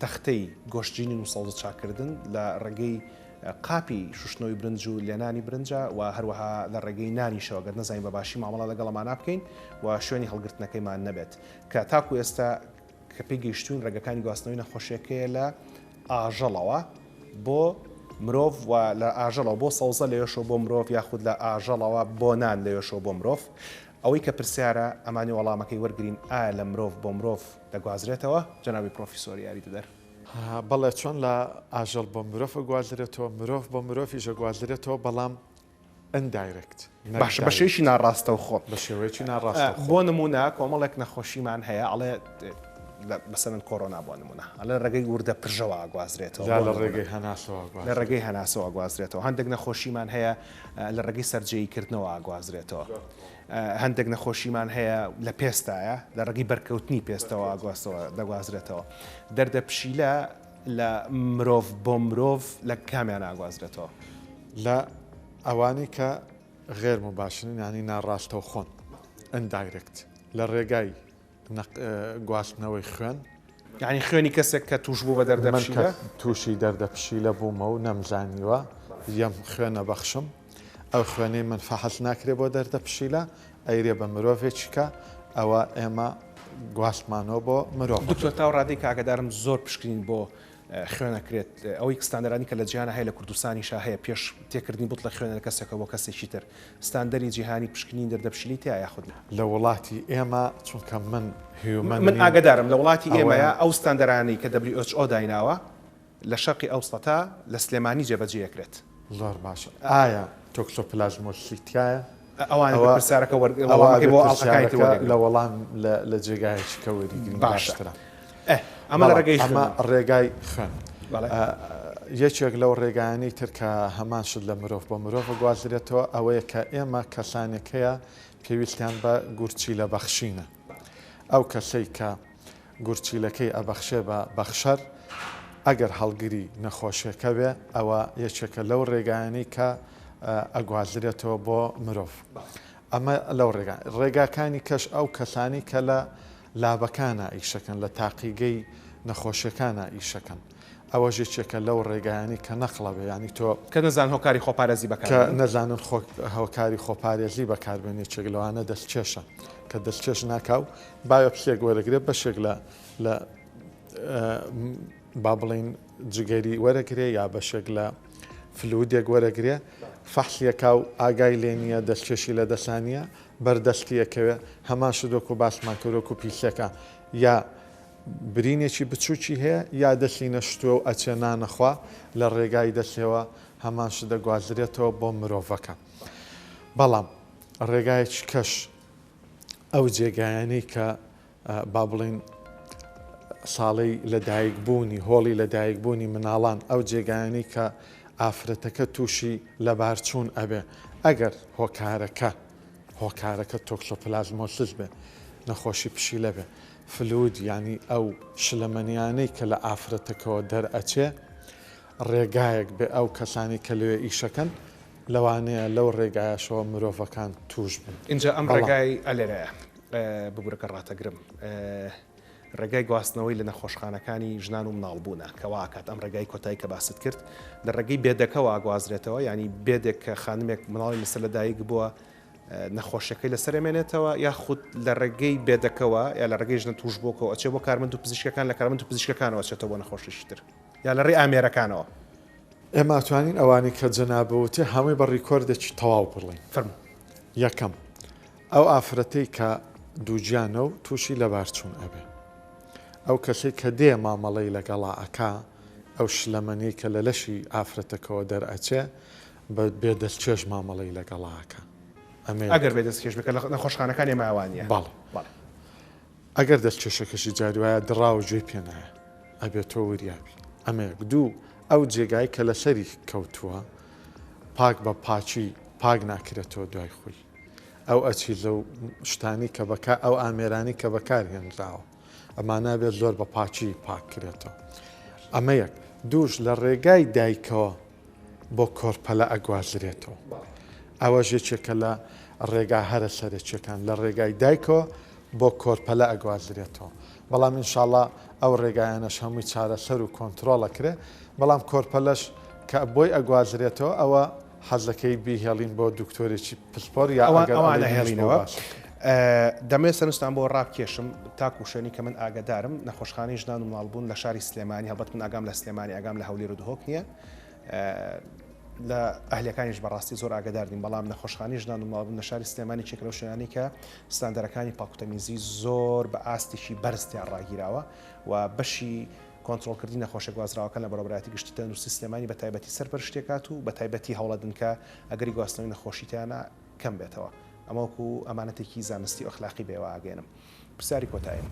تەختەی گۆشتجینین و سەوزە چاککردن لە ڕێگەی قاپی شوشتنەوەی برنج و لێنانی برنجە و هەروەها لە ڕێگەی نانیشەوە گەر نەزانین بە باشی مامەڵە لەگەڵ ئەمانە بکەین و شوێنی هەڵگرتنەکەیمان نەبێت کە تاکو ئێستا کە پێی گەیشتوین ڕێگەکانی گواستنەوەی نەخۆشیەکەیە لە ئاژەڵەوە بۆ مرۆڤ و لە ئاژەڵەوە بۆ سەوزە لەوێشەوە بۆ مرۆڤ یاخود لە ئاژەڵەوە بۆ نان لەوێشەوە بۆ مرۆڤ ئەوەی کە پرسیارە ئەمانی وەڵامەکەی وەرگین ئایا لە مرۆڤ بۆ مرۆڤ دەگوازرێتەوە جەنابی پرۆفیسۆر یاریدەدەر؟ بەڵێ چۆن لە ئاژەڵ بۆ مرۆڤ ئەگوازرێتەوە مرۆڤ بۆ مرۆڤیش ئەگوازرێتەوە بەڵام indirect نەک باشە بە شێوەیەکی ناڕاستەوخۆ. بە شێوەیەکی ناڕاستەوخۆ. بۆ نموونە کۆمەڵێک نەخۆشیمان هەیە ئەڵێ مەسەلەن کۆرۆنا بۆ نموونە ئەڵێ ڕێگەی وردە پرژەوە ئەگوازرێتەوە یا لە ڕێگەی هەناسەوە لە ڕێگەی هەناسەوە ئەگوازرێتەوە هەندێک نەخۆشیمان هەیە لە ڕێگەی سەرجێیکردنەوە ئەگوازرێتەوە. هەندێک نەخۆشیمان هەیە لە پێستایە لە ڕێگەی بەرکەوتنی پێستەوە ئەگواستەوە دەگوازرێتەوە. دەردە پشیلە لە مرۆڤ بۆ مرۆڤ لە کامیان ئاگوازرێتەوە؟ لە ئەوانەی کە غێر مباشرن یانی ناڕاستەوخۆن Indirect لە ڕێگای گواستنەوەی خوێن. یانی خوێنی کەسێک کە تووش بوو بە دەردە پشیلە؟ من کە تووشی دەردە پشیلە بوومە و نەمزانیوە یەم خوێنە بەخشم ئەو خوێنەی من فەحس ناکرێ بۆ دەردە پشیلە ئەیرێ بە مرۆڤێکی کە ئەوە ئێمە گواستمانەوە بۆ مرۆڤ. دکتۆر تاو ڕادەی کە ئاگادارم زۆر پشکنین بۆ. خوێن ئەکرێت ئەوەی ستاندەرانی کە لە جیهانا هەیە لە کوردستانیشا هەیە پێش تێکردنی بوتڵە خوێن لە کەسێکەوە بۆ کەسێکی تر ستاندەری جیهانی پشکنین دەردە پشیلەی تیا یاخود نا؟ لە وڵاتی ئێمە چونکە من human من نیم ئاگەدارم لە وڵاتی ئەوەیە. ئێمەیا ئەو ستاندەرانەی کە WHO دایناوە لە شەرقی ئەوسەتا لە سلێمانی جێبەجێ ئەکرێت. زۆر باشە ئایا تۆکسۆپلازمۆسسی تیایە؟ ئەوانە ئەوە پرسیارەکە وەر ئەوە وەڵامەکەی ئەبێ بۆ ئەڵقەکانی تر پرسیارەکە وەرگرم. لە وەڵام لە لە جێگایەکی کە وەریگرین باشە باشترە. ئێ ئەمە لە بەڵام ڕێگەی ئەمە خوێنەوە. ڕێگای خوێن. بەڵێ. یەکێک لەو ڕێگایانەی تر کە هەمان شت لە مرۆڤ بۆ مرۆڤ ئەگوازرێتەوە ئەوەیە کە ئێمە کەسانێک هەیە پێویستیان بە گورچیلە بەخشینە. ئەو کەسەی کە گورچیلەکەی ئەبەخشێ بە بەخشەر، ئەگەر هەڵگری نەخۆشیەکە بێ ئەوە یەکێکە لەو ڕێگایانەی کە ئەگوازرێتەوە بۆ مرۆڤ. ئەمە لەو ڕێگا. ڕێگاکانی کەش ئەو کەسانەی کە لە لابەکانا ئیشەکەن، لە تاقیگەی نەخۆشیەکانا ئیشەکەن. ئەوەش یەکێکە لەو ڕێگایانەی کە نەقڵە بێ یانی تۆ. کە نەزانن هۆکاری خۆپارێزی بەکار کە بێنن. نەزانن خۆ هۆکاری خۆپارێزی بەکار بێن یەکێک لەوانە دەستکێشە کە دەستکێش ناکا و بایۆپسیەک وەرەگرێ بەشێک لە لە با بڵێین جگەری وەرەگرێ یا بەشێک لە fluid ێک وەرەگرێ فەحسیەکا و ئاگای لێ نییە دەستکێشی لە دەسا نییە بەردەستی ئەکەوێ هەمان شت وەکو باسمان کرد وەکو پیسەکە یا برینێکی بچوکی هەیە یا دەستی نەشتووە و ئەچێ نانەخوا لە ڕێگای دەستێوە هەمان شت دەگوازرێتەوە بۆ مرۆڤەکە بەڵام ڕێگایەکی کەش ئەو جێگایانەی کە با بڵێین ساڵەی لەدایک بوونی هۆڵی لەدایک بوونی مناڵان ئەو جێگایانەی کە ئافرەتەکە تووشی لەبارچوون ئەبێ ئەگەر هۆکارەکە هۆکارەکە تۆکسۆپلازمۆسس بێ نەخۆشی پشیلە بێ fluid یانی ئەو شلەمەنیانەی کە لە ئافرەتەکەوە دەرئەچێ ڕێگایەک بێ ئەو کەسانی کە لەوێ ئیشەکەن لەوانەیە لەو ڕێگایەشەوە مرۆڤەکان توش بن. ئینجا ئەم بەڵام. ڕێگای ئەلێرەیە ببورە کە ڕاتەگرم ڕێگای گواستنەوەی لە نەخۆشخانەکانی ژنان و مناڵبوونە کە وا ئەکات ئەم ڕێگای کۆتایی کە باست کرد لە ڕێگەی بێدەکەوە ئەگوازرێتەوە یانی بێدێک کە خانمێک مناڵی لەسەر لەدایک بووە نەخۆشیەکەی لەسەر ئەمێنێتەوە یاخود لە ڕێگەی بێدەکەوە یا لە ڕێگەی ژنە تووشبووەکەوە ئەچێ بۆ کارمەند و پزیشکەکان لە کارمەند و پزیشکەکانەوە ئەچێتەوە بۆ نەخۆشیی تر یا لە ڕێی ئامێرەکانەوە. ئێمە ئەتوانین ئەوانەی کە جەنابت وتی هەمووی بە ڕیکۆردێکی تەواو بڵێین. فەرموو. یەکەم، ئەو ئافرەتەی کە دووگیانە و تووشی لەبارچوون ئەبێ. ئەو کەسەی کە دێ مامەڵەی لەگەڵا ئەکا، ئەو شلەمەنیەی کە لە لەشی ئافرەتەکەوە دەرئەچێ، بە بێ دەستکێش مامەڵەی لەگەڵا ئەکا. ئەمە یەک. ئەگەر بێ دەستکێش بێ کە لە نەخۆشخانەکان ئێمە وا نییە. بەڵێ. بەڵێ. ئەگەر دەستکێشەکەشی جاری وایە دڕا و گوێی پێ نایە. ئەبێ تۆ وریا بی. ئەمە یەک. دوو، ئەو جێگای کە لەسەری کەوتووە پاک بە پاکی پاک ناکرێتەوە دوای خۆی. ئەو ئەچیزە و شتانەی کە بەکار ئەو ئامێرانەی کە بەکار هێنراوە. ئەمانە ئەبێت زۆر بە پاکی پاک کرێتەوە. ئەمە یەک. دووش لە ڕێگای دایکەوە بۆ کۆرپەلە ئەگوازرێتەوە. ئەوەش یەکێکە لە ڕێگا هەرە سەرەکیەکان لە ڕێگای دایکەوە بۆ کۆرپەلە ئەگوازرێتەوە. بەڵام ئینشاڵا ئەو ڕێگایانەش هەمووی چارەسەر و کۆنترۆڵ ئەکرێ. بەڵام کۆرپەلەش کە بۆی ئەگوازرێتەوە ئەوە حەزەکەی بیهێڵین بۆ دکتۆرێکی پسپۆر یا ئەوان ئەگەر ئەوان ئەڵێی منیش بۆ ئەهێڵینەوە. باس بکەم. دەمەوێت سەرنجتان بۆ ڕابکێشم تاکو شوێنی کە من ئاگەدارم نەخۆشخانەی ژنان و مناڵبوون لە شاری سلێمانی هەڵبەت من ئاگام لە سلێمانی ئاگام لە هەولێر و دهۆک نییە لە ئەهلیەکانیش بەڕاستی زۆر ئاگدار نیم بەڵام نەخۆشخانەی ژنان و مناڵبوون لە شاری سلێمانی یەکێکە لەو شوێنانەی کە ستاندەرەکانی پاکوتەمیزی زۆر بە ئاستێکی بەرز تیا ڕاگیراوە و بەشی کۆنترۆڵکردنی نەخۆشە گوازراوەکان لە بەڕێوەبەرایەتی گشتی تەندروستی سلێمانی بە تایبەتی سەرپەرشتی ئەکات و بە تایبەتی هەوڵەدن کە ئەگەری گواستنەوەی نەخۆشی تیانا کەم بێتەوە. ئەمە وەکو ئەمانەتێکی زانستی و ئەخلاقی بە ئێوە ئاگەیەنم. پرسیاری کۆتاییم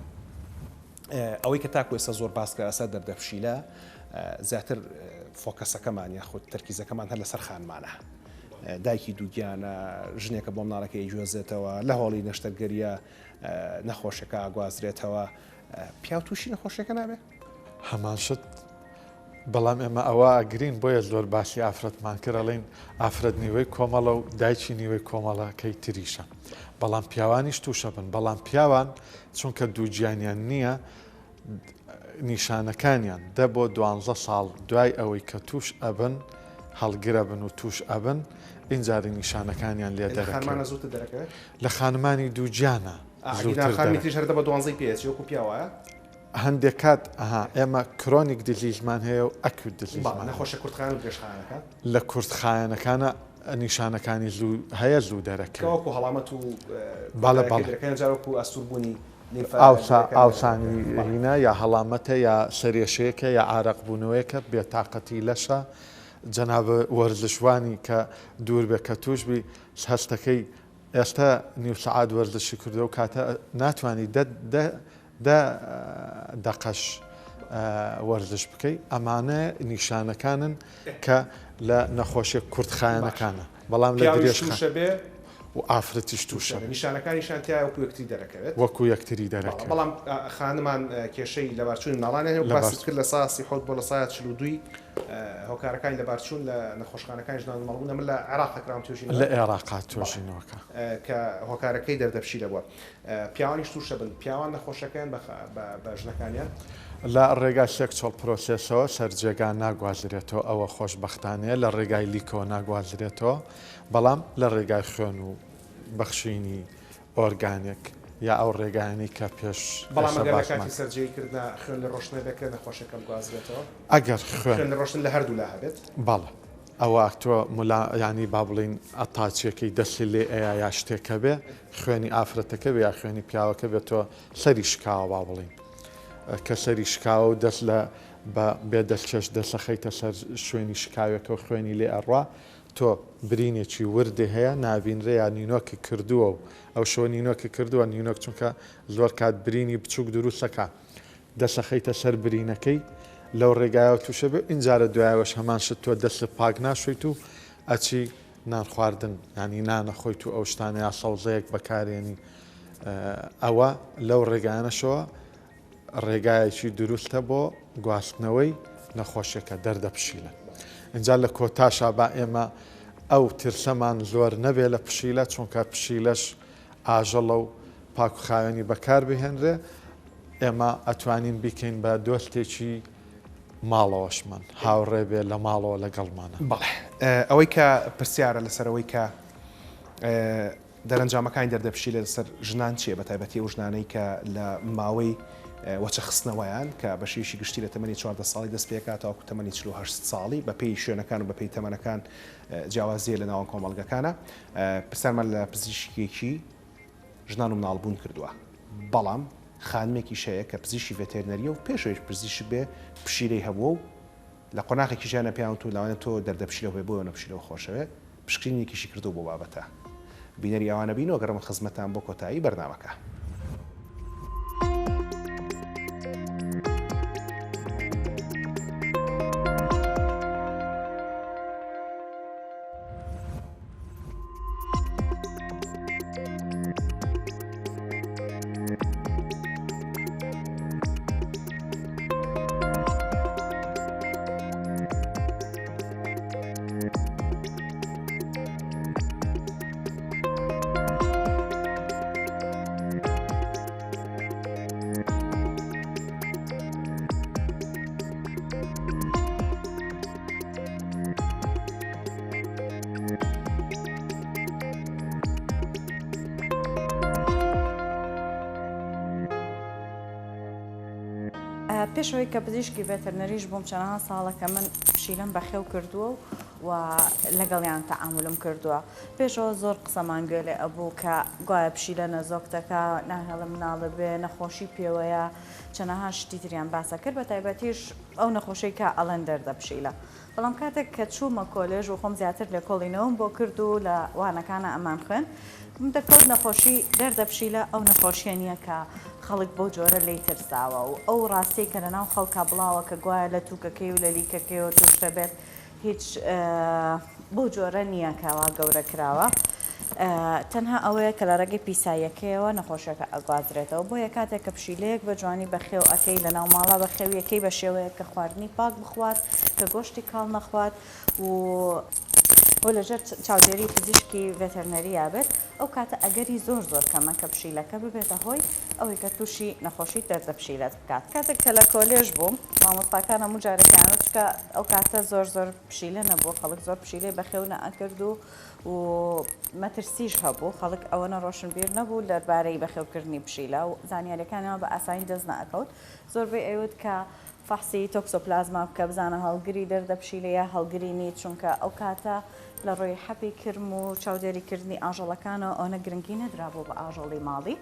ئەوەی کە تاکو ئێستا زۆر باس کرا لەسەر دەردە پشیلە زیاتر focus ەکەمان یاخود تەرکیزەکەمان هەر لەسەر خانمانە. دایکی دووگیانە، ژنێکە بۆ مناڵەکەی گوێزێتەوە، لە هۆڵی نەشتەرگەریە نەخۆشەکە ئەگوازرێتەوە. پیاو تووشی نەخۆشیەکە نابێ؟ هەمان شت بەڵام ئێمە ئەوە ئەگرین بۆیە زۆر باسی ئافرەتمان کرد ئەڵێین ئافرەت نیوەی کۆمەڵە و دایکی نیوەی کۆمەڵەکەی تریشە بەڵام پیاوانیش تووشە بن بەڵام پیاوان چونکە دووگیانیان نییە نیشانەکانیان دە بۆ دوانزە ساڵ دوای ئەوەی کە تووش ئەبن هەڵگرە بن و تووش ئەبن ئینجاری نیشانەکانیان لێ دەرەکەوێت لە خانمانی دووگیانە زووتر خانمی تریش هەر دە بە دوانزەی پێ ئەچێ وەکو پیاو وایە؟ هەندێک کات ئەها ئێمە chronic disease مان هەیە و acute disease مان هەیە. نەخۆشە کورتخایەن و درێژخایەنەکان؟ لە کورتخایەنەکانە نیشانەکانی زوو هەیە زوو دەرەکەوێت. کە وەکو هەڵامەت و بەڵێ بەڵێ. دەرەکەوێت جار وەکو ئەستووربوونی لیمفە ئاوسا ئاوسانی هینە یا هەڵامەتە یا سەرێشەیەکە یا ئارەقبوونەوەیەکە بێتاقەتی لەشە جەناب وەرزشوانی کە دوور بێ کە تووش بی هەستەکەی ئێستا نیو سەعات وەرزشی کردووە و کاتە ناتوانی دە دە دە دەقەش وەرزش بکەی ئەمانە نیشانەکانن کە لە نەخۆشیە کورتخایەنەکانە بەڵام لە پیاویش تووشە بێ و ئافرەتیش تووشە بێ نیشانەکانیشان تایە وەکو یەکتری دەرەکەوێت وەکو یەکتری دەرەکەوێت بەڵام خانمان کێشەی لەبارچوونی مناڵانیان هەیە باست کرد لە سا 37 بۆ لە سا 42 هۆکارەکانی لەبارچوون لە نەخۆشخانەکانی ژنان و منداڵبوون ئەمە لە عێراق کراوە توێژینەوە لە عێراق توێژینەوەکە کە هۆکارەکەی دەردەپشیلە بووە پیاوانیش تووشە بن پیاوان نەخۆشەکەیان بە ژنەکانیان. لە ڕێگای sexual process ەوە سەر جێگا ناگوازرێتەوە ئەوە خۆشبەختانەیە لە ڕێگای لیکەوە ناگوازرێتەوە بەڵام لە ڕێگای خوێن و بەخشینی ئۆرگانێک یا ئەو ڕێگایانەی کە پێش بەڵام ئەگەر لە کاتی سەرجێی کردنا خوێن لە ڕۆشتنە دەکرێت نەخۆشەکە بگوازرێتەوە؟ ئەگەر خوێن خوێن لە ڕۆشتن لە هەردوولا هەبێت؟ بەڵێ ئەوە تۆ ملا یانی با بڵێین ئەتاچیەکەی دەستی لێ ئەیا یا شتێک هەبێ خوێنی ئافرەتەکە بێ یا خوێنی پیاوەکە بێ تۆ سەری شکاوە با بڵێین کە سەری شکاوە و دەست لە بە بێ دەستکێش دەسەخەیتە سەر شوێنی شکاوێکە و خوێنی لێ ئەڕوا تۆ برینێکی وردی هەیە نابینرێ یا نینۆکی کردووە و ئەو شەوە نینۆکی کردووە نینۆک چونکە زۆر کات برینی بچووک دروستەکا دەسەخەیتە سەر برینەکەی لەو ڕێگایەوە تووشە بێ ئینجارە دوایەوەش هەمان شت تۆ دەستت پاک ناشۆیت و ئەچی نان خواردن یانی نانە خۆیت و ئەو شتانە یا سەوزەیەک بەکارێنی ئەوە لەو ڕێگایانەشەوە ڕێگایەکی دروستە بۆ گواستنەوەی نەخۆشیەکە دەردە پشیلە ئینجا لە کۆتاشا با ئێمە ئەو ترسەمان زۆر نەبێ لە پشیلە چونکە پشیلەش ئاژەڵە و پاک و خاوێنی بەکار بهێنرێ ئێمە ئەتوانین بیکەین بە دۆستێکی ماڵەوەشمان هاوڕێ بێ لە ماڵەوە لەگەڵمانە. بەڵێ ئەوەی کە پرسیارە لەسەر ئەوەی کە دەرەنجامەکانی دەردە پشیلە لەسەر ژنان چییە بەتایبەتی ئەو ژنانەی کە لە ماوەی وەچە خستنەوەیان کە بە شێوەیەکی گشتی لە تەمەنی 14 ساڵی دەست پێکات تاوەکو تەمەنی 48 ساڵی بەپێی شوێنەکان و بەپێی تەمەنەکان جیاوازیە لە ناوان کۆمەڵگەکانە پرسیارمان لە پزیشکێکی ژنان و مناڵبوون کردووە بەڵام خانمێکیش هەیە کە پزیشکی ڤێتێرنەریە و پێشەوەیش پزیشک بێ پشیلەی هەبووە و لە قۆناغێکی ژیانە پێیان وتوون لەوانەیە تۆ دەردە پشیلەو هەبێ بۆیە نەپشیلەو خۆشەوێ پشکنینێکیشی کردووە بۆ بابەتە بینەری ئەوانە بین و گەڕمە خزمەتان بۆ کۆتایی بەرنامەکە. پێش ئەوەی کە پزیشکی ڤێتەرنەریش بووم چەنەها ساڵە کە من پشیلەم بەخێو کردووە و لەگەڵیان تەعامولم کردووە پێشەوە زۆر قسەمان گوێ لێ ئەبوو کە گوایە پشیلە نەزۆکتەکە ناهێڵێ مناڵە بێ نەخۆشی پێوەیە چەنەها شتی تریان باسە کرد بە تایبەتیش ئەو نەخۆشەی کە ئەڵێن دەردە پشیلە بەڵام کاتێک کە چوومە کۆلێژ و خۆم زیاتر لێکۆڵینەوەم بۆ کرد و لە وانەکانا ئەمان خوێند بم دەرکەوت نەخۆشی دەردە پشیلە ئەو نەخۆشیە نیە کە خەڵک بەو جۆرە لێی ترساوە و ئەو ڕاستیەی کە لەناو خەڵکا بڵاوە کە گوایە لە توکەکەی و لە لیکەکەیەوە توش دەبێت هیچ بەو جۆرە نییە کە وا گەورە کراوە تەنها ئەوەیە کە لە ڕێگەی پیساییەکەیەوە نەخۆشیەکە ئەگوازرێتەوە بۆیە کاتێک کە پشیلەیەک بە جوانی بەخێو ئەکەی لە ناو ماڵا بەخێویەکەی بە شێوەیەک کە خواردنی پاک بخوات کە گۆشتی کاڵ نەخوات و. و لەژێر چاودێری پزیشکی ڤێتەرنەرییا بێت، ئەو کاتە ئەگەری زۆر زۆر کەمە کە پشیلەکە ببێتە هۆی ئەوەی کە تووشی نەخۆشی دەردە پشیلەت بکات. کاتێک کە لە کۆلێژ بووم مامۆستاکان هەموو جارێکیان وت چونکە ئەو کاتە زۆر زۆر پشیلە نەبوو، خەڵک زۆر پشیلەی بەخێو نەئەکرد و و مەترسیش هەبوو، خەڵک ئەوەنە ڕۆشنبیر نەبوو دەربارەی بەخێوکردنی پشیلە و زانیاریەکانیان بە ئاسانی دەست نەئەکەوت، زۆربەی ئەیوت کە فەحسی تۆکسۆپلازما بکە بزانە هەڵگری دەردە پشیلە یا هەڵگری نیت، چونکە ئەو کاتە لە ڕووی حەپی کرم و چاودێری کردنی ئاژەڵەکانەوە ئەوەنە گرنگی نەدرابوو بە ئاژەڵی ماڵی.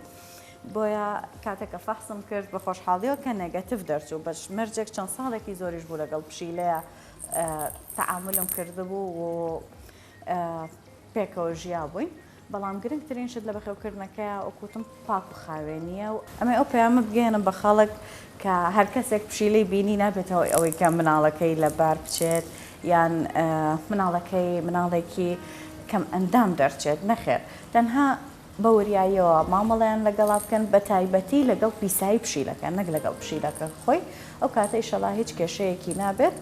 بۆیە کاتێک کە فەحسم کرد بە خۆشحاڵیەوە کە negative دەرچوو، بە مەرجێک چەند ساڵێکی زۆریش بوو لەگەڵ پشیلەیە تەعامولم کردبوو و پێکەوە ژیابووین، بەڵام گرنگترین شت لە بەخێوکردنەکەیا وەک وتم پاک و خاوێنییە و ئەمەی ئەو پەیامە بگەیەنم بە خەڵک کە هەر کەسێک پشیلەی بینی نابێتە هۆی ئەوەی کە مناڵەکەی لە بار بچێت یان مناڵەکەی مناڵێکی کەم ئەندام دەرچێت نەخێر تەنها بە وریاییەوە مامەڵەیان لەگەڵا بکەن بە تایبەتی لەگەڵ پیسایی پشیلەکە نەک لەگەڵ پشیلەکە خۆی ئەو کاتە ئیشەڵا هیچ کێشەیەکی نابێت.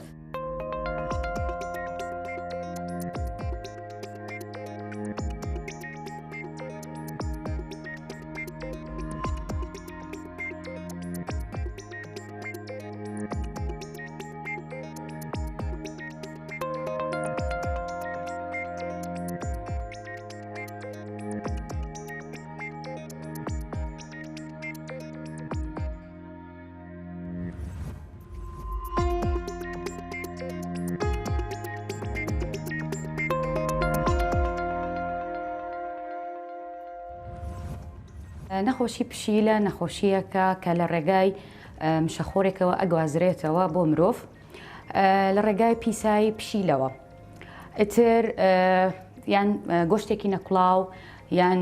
نەخۆشی پشیلە نەخۆشییەکە کە لە ڕێگای مشەخۆرێکەوە ئەگوازرێتەوە بۆ مرۆڤ لە ڕێگای پیسایی پشیلەوە ئیتر یان گۆشتێکی نەکوڵاو یان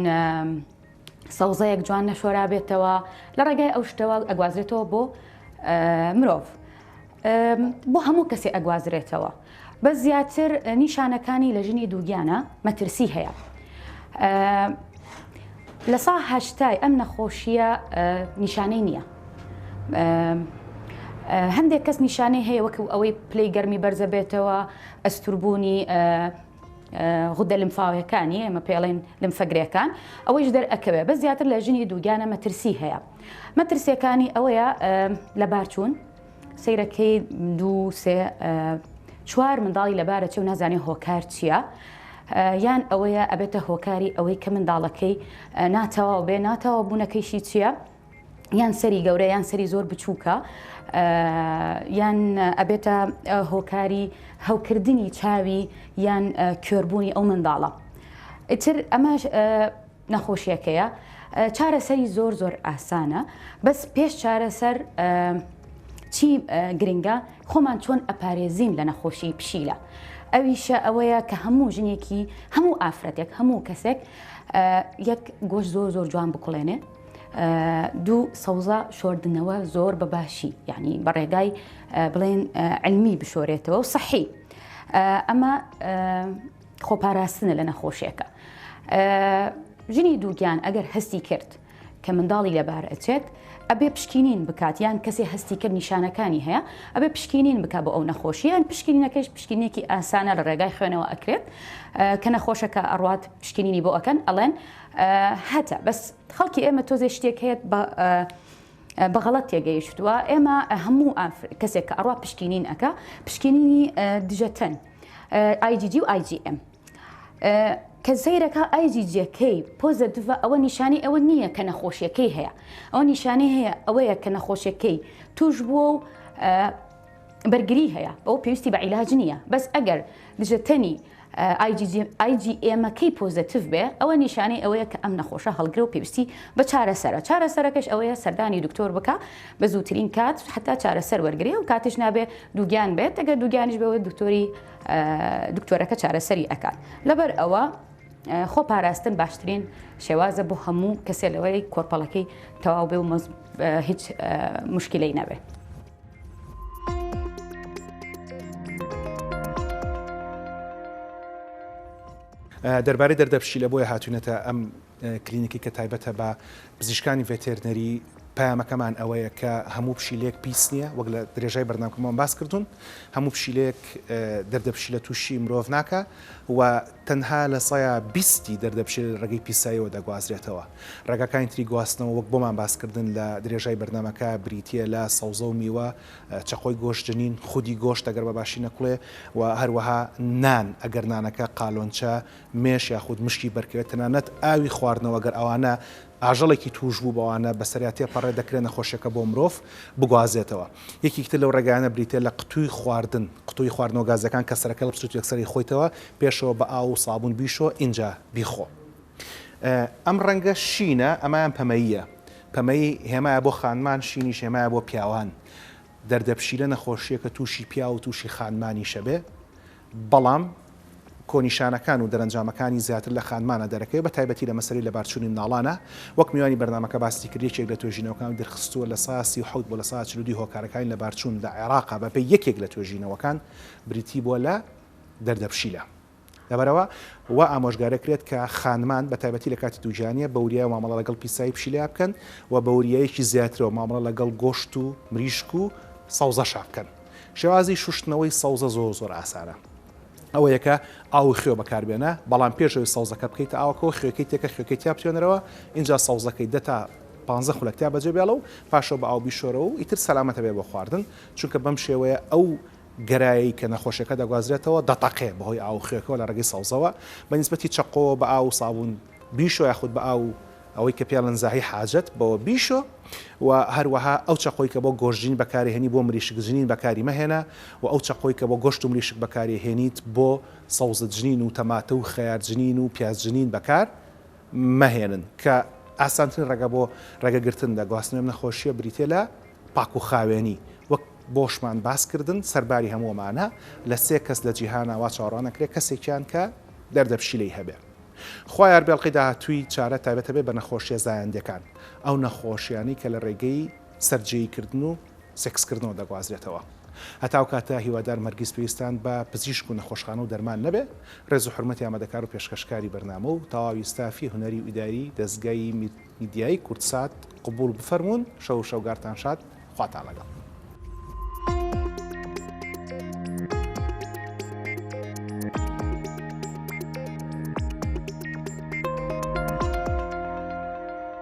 سەوزەیەک جوان نەشۆرابێتەوە لە ڕێگای ئەو شتەوە ئەگوازرێتەوە بۆ مرۆڤ بۆ هەموو کەسێ ئەگوازرێتەوە بە زیاتر نیشانەکانی لە ژنی دووگیانە مەترسی هەیە. لە سا هەشتای ئەم نەخۆشیە نیشانەی نییە. هەندێک کەس نیشانەی هەیە وەکو ئەوەی پلەی گەرمی بەرزە بێتەوە ئەستوربوونی غودە لمفاویەکانی ئێمە پێڵێن لمفەگرێکان ئەوەیش دەرئەکەوێ بەس زیاتر لە ژنی دووگیانە مەترسی هەیە مەترسیەکانی ئەوەیە لەبارچوون سەیرەکەی دوو سێ چوار منداڵی لەبارە چێ و نازانێ هۆکار چییە یان ئەوەیە ئەبێتە هۆکاری ئەوەی کە منداڵەکەی ناتەواو بێ ناتەواو بوونەکەیشی چییە؟ یان سەری گەورە یان سەری زۆر بچووکە یان ئەبێتە هۆکاری هەوکردنی چاوی یان کوێربوونی ئەو منداڵە ئیتر ئەمەش نەخۆشیەکەیە چارەسەری زۆر زۆر ئاسانە بەس پێش چارەسەر چی گرنگە خۆمان چۆن ئەپارێزین لە نەخۆشی پشیلە ئەویشە ئەوەیە کە هەموو ژنێکی هەموو ئافرەتێک هەموو کەسێک یەک گۆش زۆر زۆر جوان بکوڵێنێ دوو سەوزە شۆردنەوە زۆر بە باشی یعنی بە ڕێگای بڵێن علمی بشۆرێتەوە و سەحی ئەمە خۆپاراستنە لە نەخۆشیەکە ژنی دووگیان ئەگەر هەستی کرد کە منداڵی لەبار ئەچێت ئەبێ پشکینین بکات یان کەسی هەستی کرد نیشانەکانی هەیە ئەبێ پشکینین بک بۆ ئەو نەخۆشیان پشکینەکەش پشکینێکی ئاسانە لە ڕێگای خوێنەوە ئەکرێت کە نەخۆشەکە ئەڕوات پشکینینی بۆ ئەکەن ئەڵێن هەتە بەس خەڵکی ئێمە تۆزێ شتێک هەیە بە بە غەڵەت تێگەیشتووە ئێمە هەموو کەسێک کە ئەڕوا پشکینین ئەکا پشکینینی دژەتەن IgG و IgM کە سەیرەکە IgG ەکەی positive ە ئەوە نیشانی ئەوە نییە کە نەخۆشیەکەی هەیە ئەوە نیشانی هەیە ئەوەیە کە نەخۆشیەکەی توش بووە و بەرگری هەیە ئەو پێویستی بە عیلاج نییە بەس ئەگەر دژەتەنی IgM ەکەی positive بێ ئەوە نیشانەی ئەوەیە کە ئەم نەخۆشە هەڵگرە و پێویستی بە چارەسەرە چارەسەرەکەش ئەوەیە سەردانی دکتۆر بکە بە زووترین کات حتا چارەسەر وەرگێ و کاتیش نابێ دووگیان بێت ئەگەر دووگیانیش بەوە دکتۆری دکتۆرەکە چارەسەری ئەکات لەبەر ئەوە خۆ پاراستن باشترین شێوازە بۆ هەموو کەسێ لەوەی کۆرپەڵەکەی تەواو بێ و هیچ مشکلەی نەبێ. دەربارەی دەردە پشیلە بۆیە هاتوینەتە ئەم کلینیکی کە تایبەتە بە پزیشکانی ڤێتێرنەری. پەیامەکەمان ئەوەیە کە هەموو پشیلەیەک پیس نییە، وەک لە درێژای بەرنامەکەمان باس کردوون، هەموو پشیلەیەک دەردە پشیلە تووشی مرۆڤ ناکا و تەنها لە سەیا بیستی دەردە پشیلە لە ڕێگەی پیساییەوە دەگوازرێتەوە. ڕێگاکانی تری گواستنەوە وەک بۆمان باس کردن لە درێژای بەرنامەکە بریتییە لە سەوزە و میوە، چەقۆی گۆشت جنین، خودی گۆشت ئەگەر بە باشی نەکوڵێ و هەروەها نان ئەگەر نانەکە قالۆنچە، مێش یاخود مشکی بەرکەوێت، تەنانەت ئاوی خواردنەوە گەر ئەوانە ئاژەڵێکی تووشبوو بەوانە بەسەریا تێپەڕێت دەکرێت نەخۆشیەکە بۆ مرۆڤ بگوازێتەوە. یەکێکی تر لەو ڕێگایانە بریتیە لە قتووی خواردن، قتووی خواردنەوە گازیەکان کە سەرەکە هەڵبچێت و یەکسەر ئیخۆیتەوە، پێشەوە بە ئاو و سابوون بیشۆ ئینجا بیخۆ. ئەم ڕەنگە شینە ئەمایان پەمەییە. پەمەیی هێمایە بۆ خانمان، شینیش هێمایە بۆ پیاوان. دەردەپشیلە نەخۆشییەکە تووشی پیاو و تووشی خانمانیش ئەبێ، بەڵام کۆنیشانەکان و دەرەنجامەکانی زیاتر لە خانمانە دەرەکەوێ بە تایبەتی لە مەسەلەی لەبارچوونی مناڵانە، وەک میوانی بەرنامەکە باسی کرد یەکێک لە توێژینەوەکان دەرخستووە 37% بۆ 42% هۆکارەکانی لەبارچوون لە عێراقا بەپێی یەکێک لە توێژینەوەکان بریتی بووە لە دەردەپشیلە. لەبەرئەوە وا ئامۆژگارەکرێت کە خانمان بە تایبەتی لە کاتی دووگیانیە بە وریایەوە مامەڵە لەگەڵ پیسایی پشیلەیا بکەن و بە وریایەکی زیاترەوە مامەڵە لەگەڵ گۆشت و مریشک و سەوزەشا بکەن. شێوازی شوشتنەوەی سەوزە زۆر زۆر ئاسانە. ئەوەیە کە ئاو و خوێ بەکاربێنە، بەڵام پێش ئەوەی سەوزەکە بکەیتە ئاوەکەوە خوێکەی تێکە خوێکەی تیا بتوێنەرەوە، ئینجا سەوزەکەی دە تا پانزە خولەک تیا بەجێ بێڵە و پاشەوە بە ئاو بیشۆرەوە و ئیتر سەلامەتە بێ بۆ خواردن، چونکە بەم شێوەیە ئەو گەرایەی کە نەخۆشیەکە دەگوازرێتەوە دەتەقێ بەهۆی ئاو و خوێکەوە لە ڕێگەی سەوزەوە، بە نیسبەتی چەقۆوە بە ئاو و سابوون بیشۆ یاخود بە ئاو و ئەوەی کە پێڵن زاهی حاجەت بەوە بیشۆ و هەروەها ئەو چەقۆی کە بۆ گۆشت جنین بەکاری هێنی بۆ مریشک جنین بەکاری مەهێنە و ئەو چەقۆی کە بۆ گۆشت و مریشک بەکاری هێنیت بۆ سەوزە جنین و تەماتە و خەیار جنین و پیاز جنین بەکار مەهێنن کە ئاسانترین ڕێگە بۆ ڕێگەگرتن لە گواستنەوەی ئەم نەخۆشییە بریتییە لە پاک و خاوێنی وەک بۆشمان باس کردن سەرباری هەموو ئەمانە لە سێ کەس لە جیهانا وا چاوەڕوان ئەکرێ کەسێکیان کە دەردە پشیلەی هەبێ. خوا یار بێ ئەڵقەی داهاتووی چارە تایبەت ئەبێ بە نەخۆشیە زایەندیەکان ئەو نەخۆشیانەی کە لە ڕێگەی سەرجێیی کردن و سێکس کردنەوە دەگوازرێتەوە. هەتا ئەو کاتە هیوادارم هەرگیز پێویستان بە پزیشک و نەخۆشخانە و دەرمان نەبێ. ڕێز و حورمەتی ئامادەکار و پێشکەشکاری بەرنامە و تەواوی ستافی هونەری و ئیداری دەزگای میدیایی کوردسات قبوڵ بفەرموون. شەو و شەوگارتان شاد. خواتان لەگەڵ.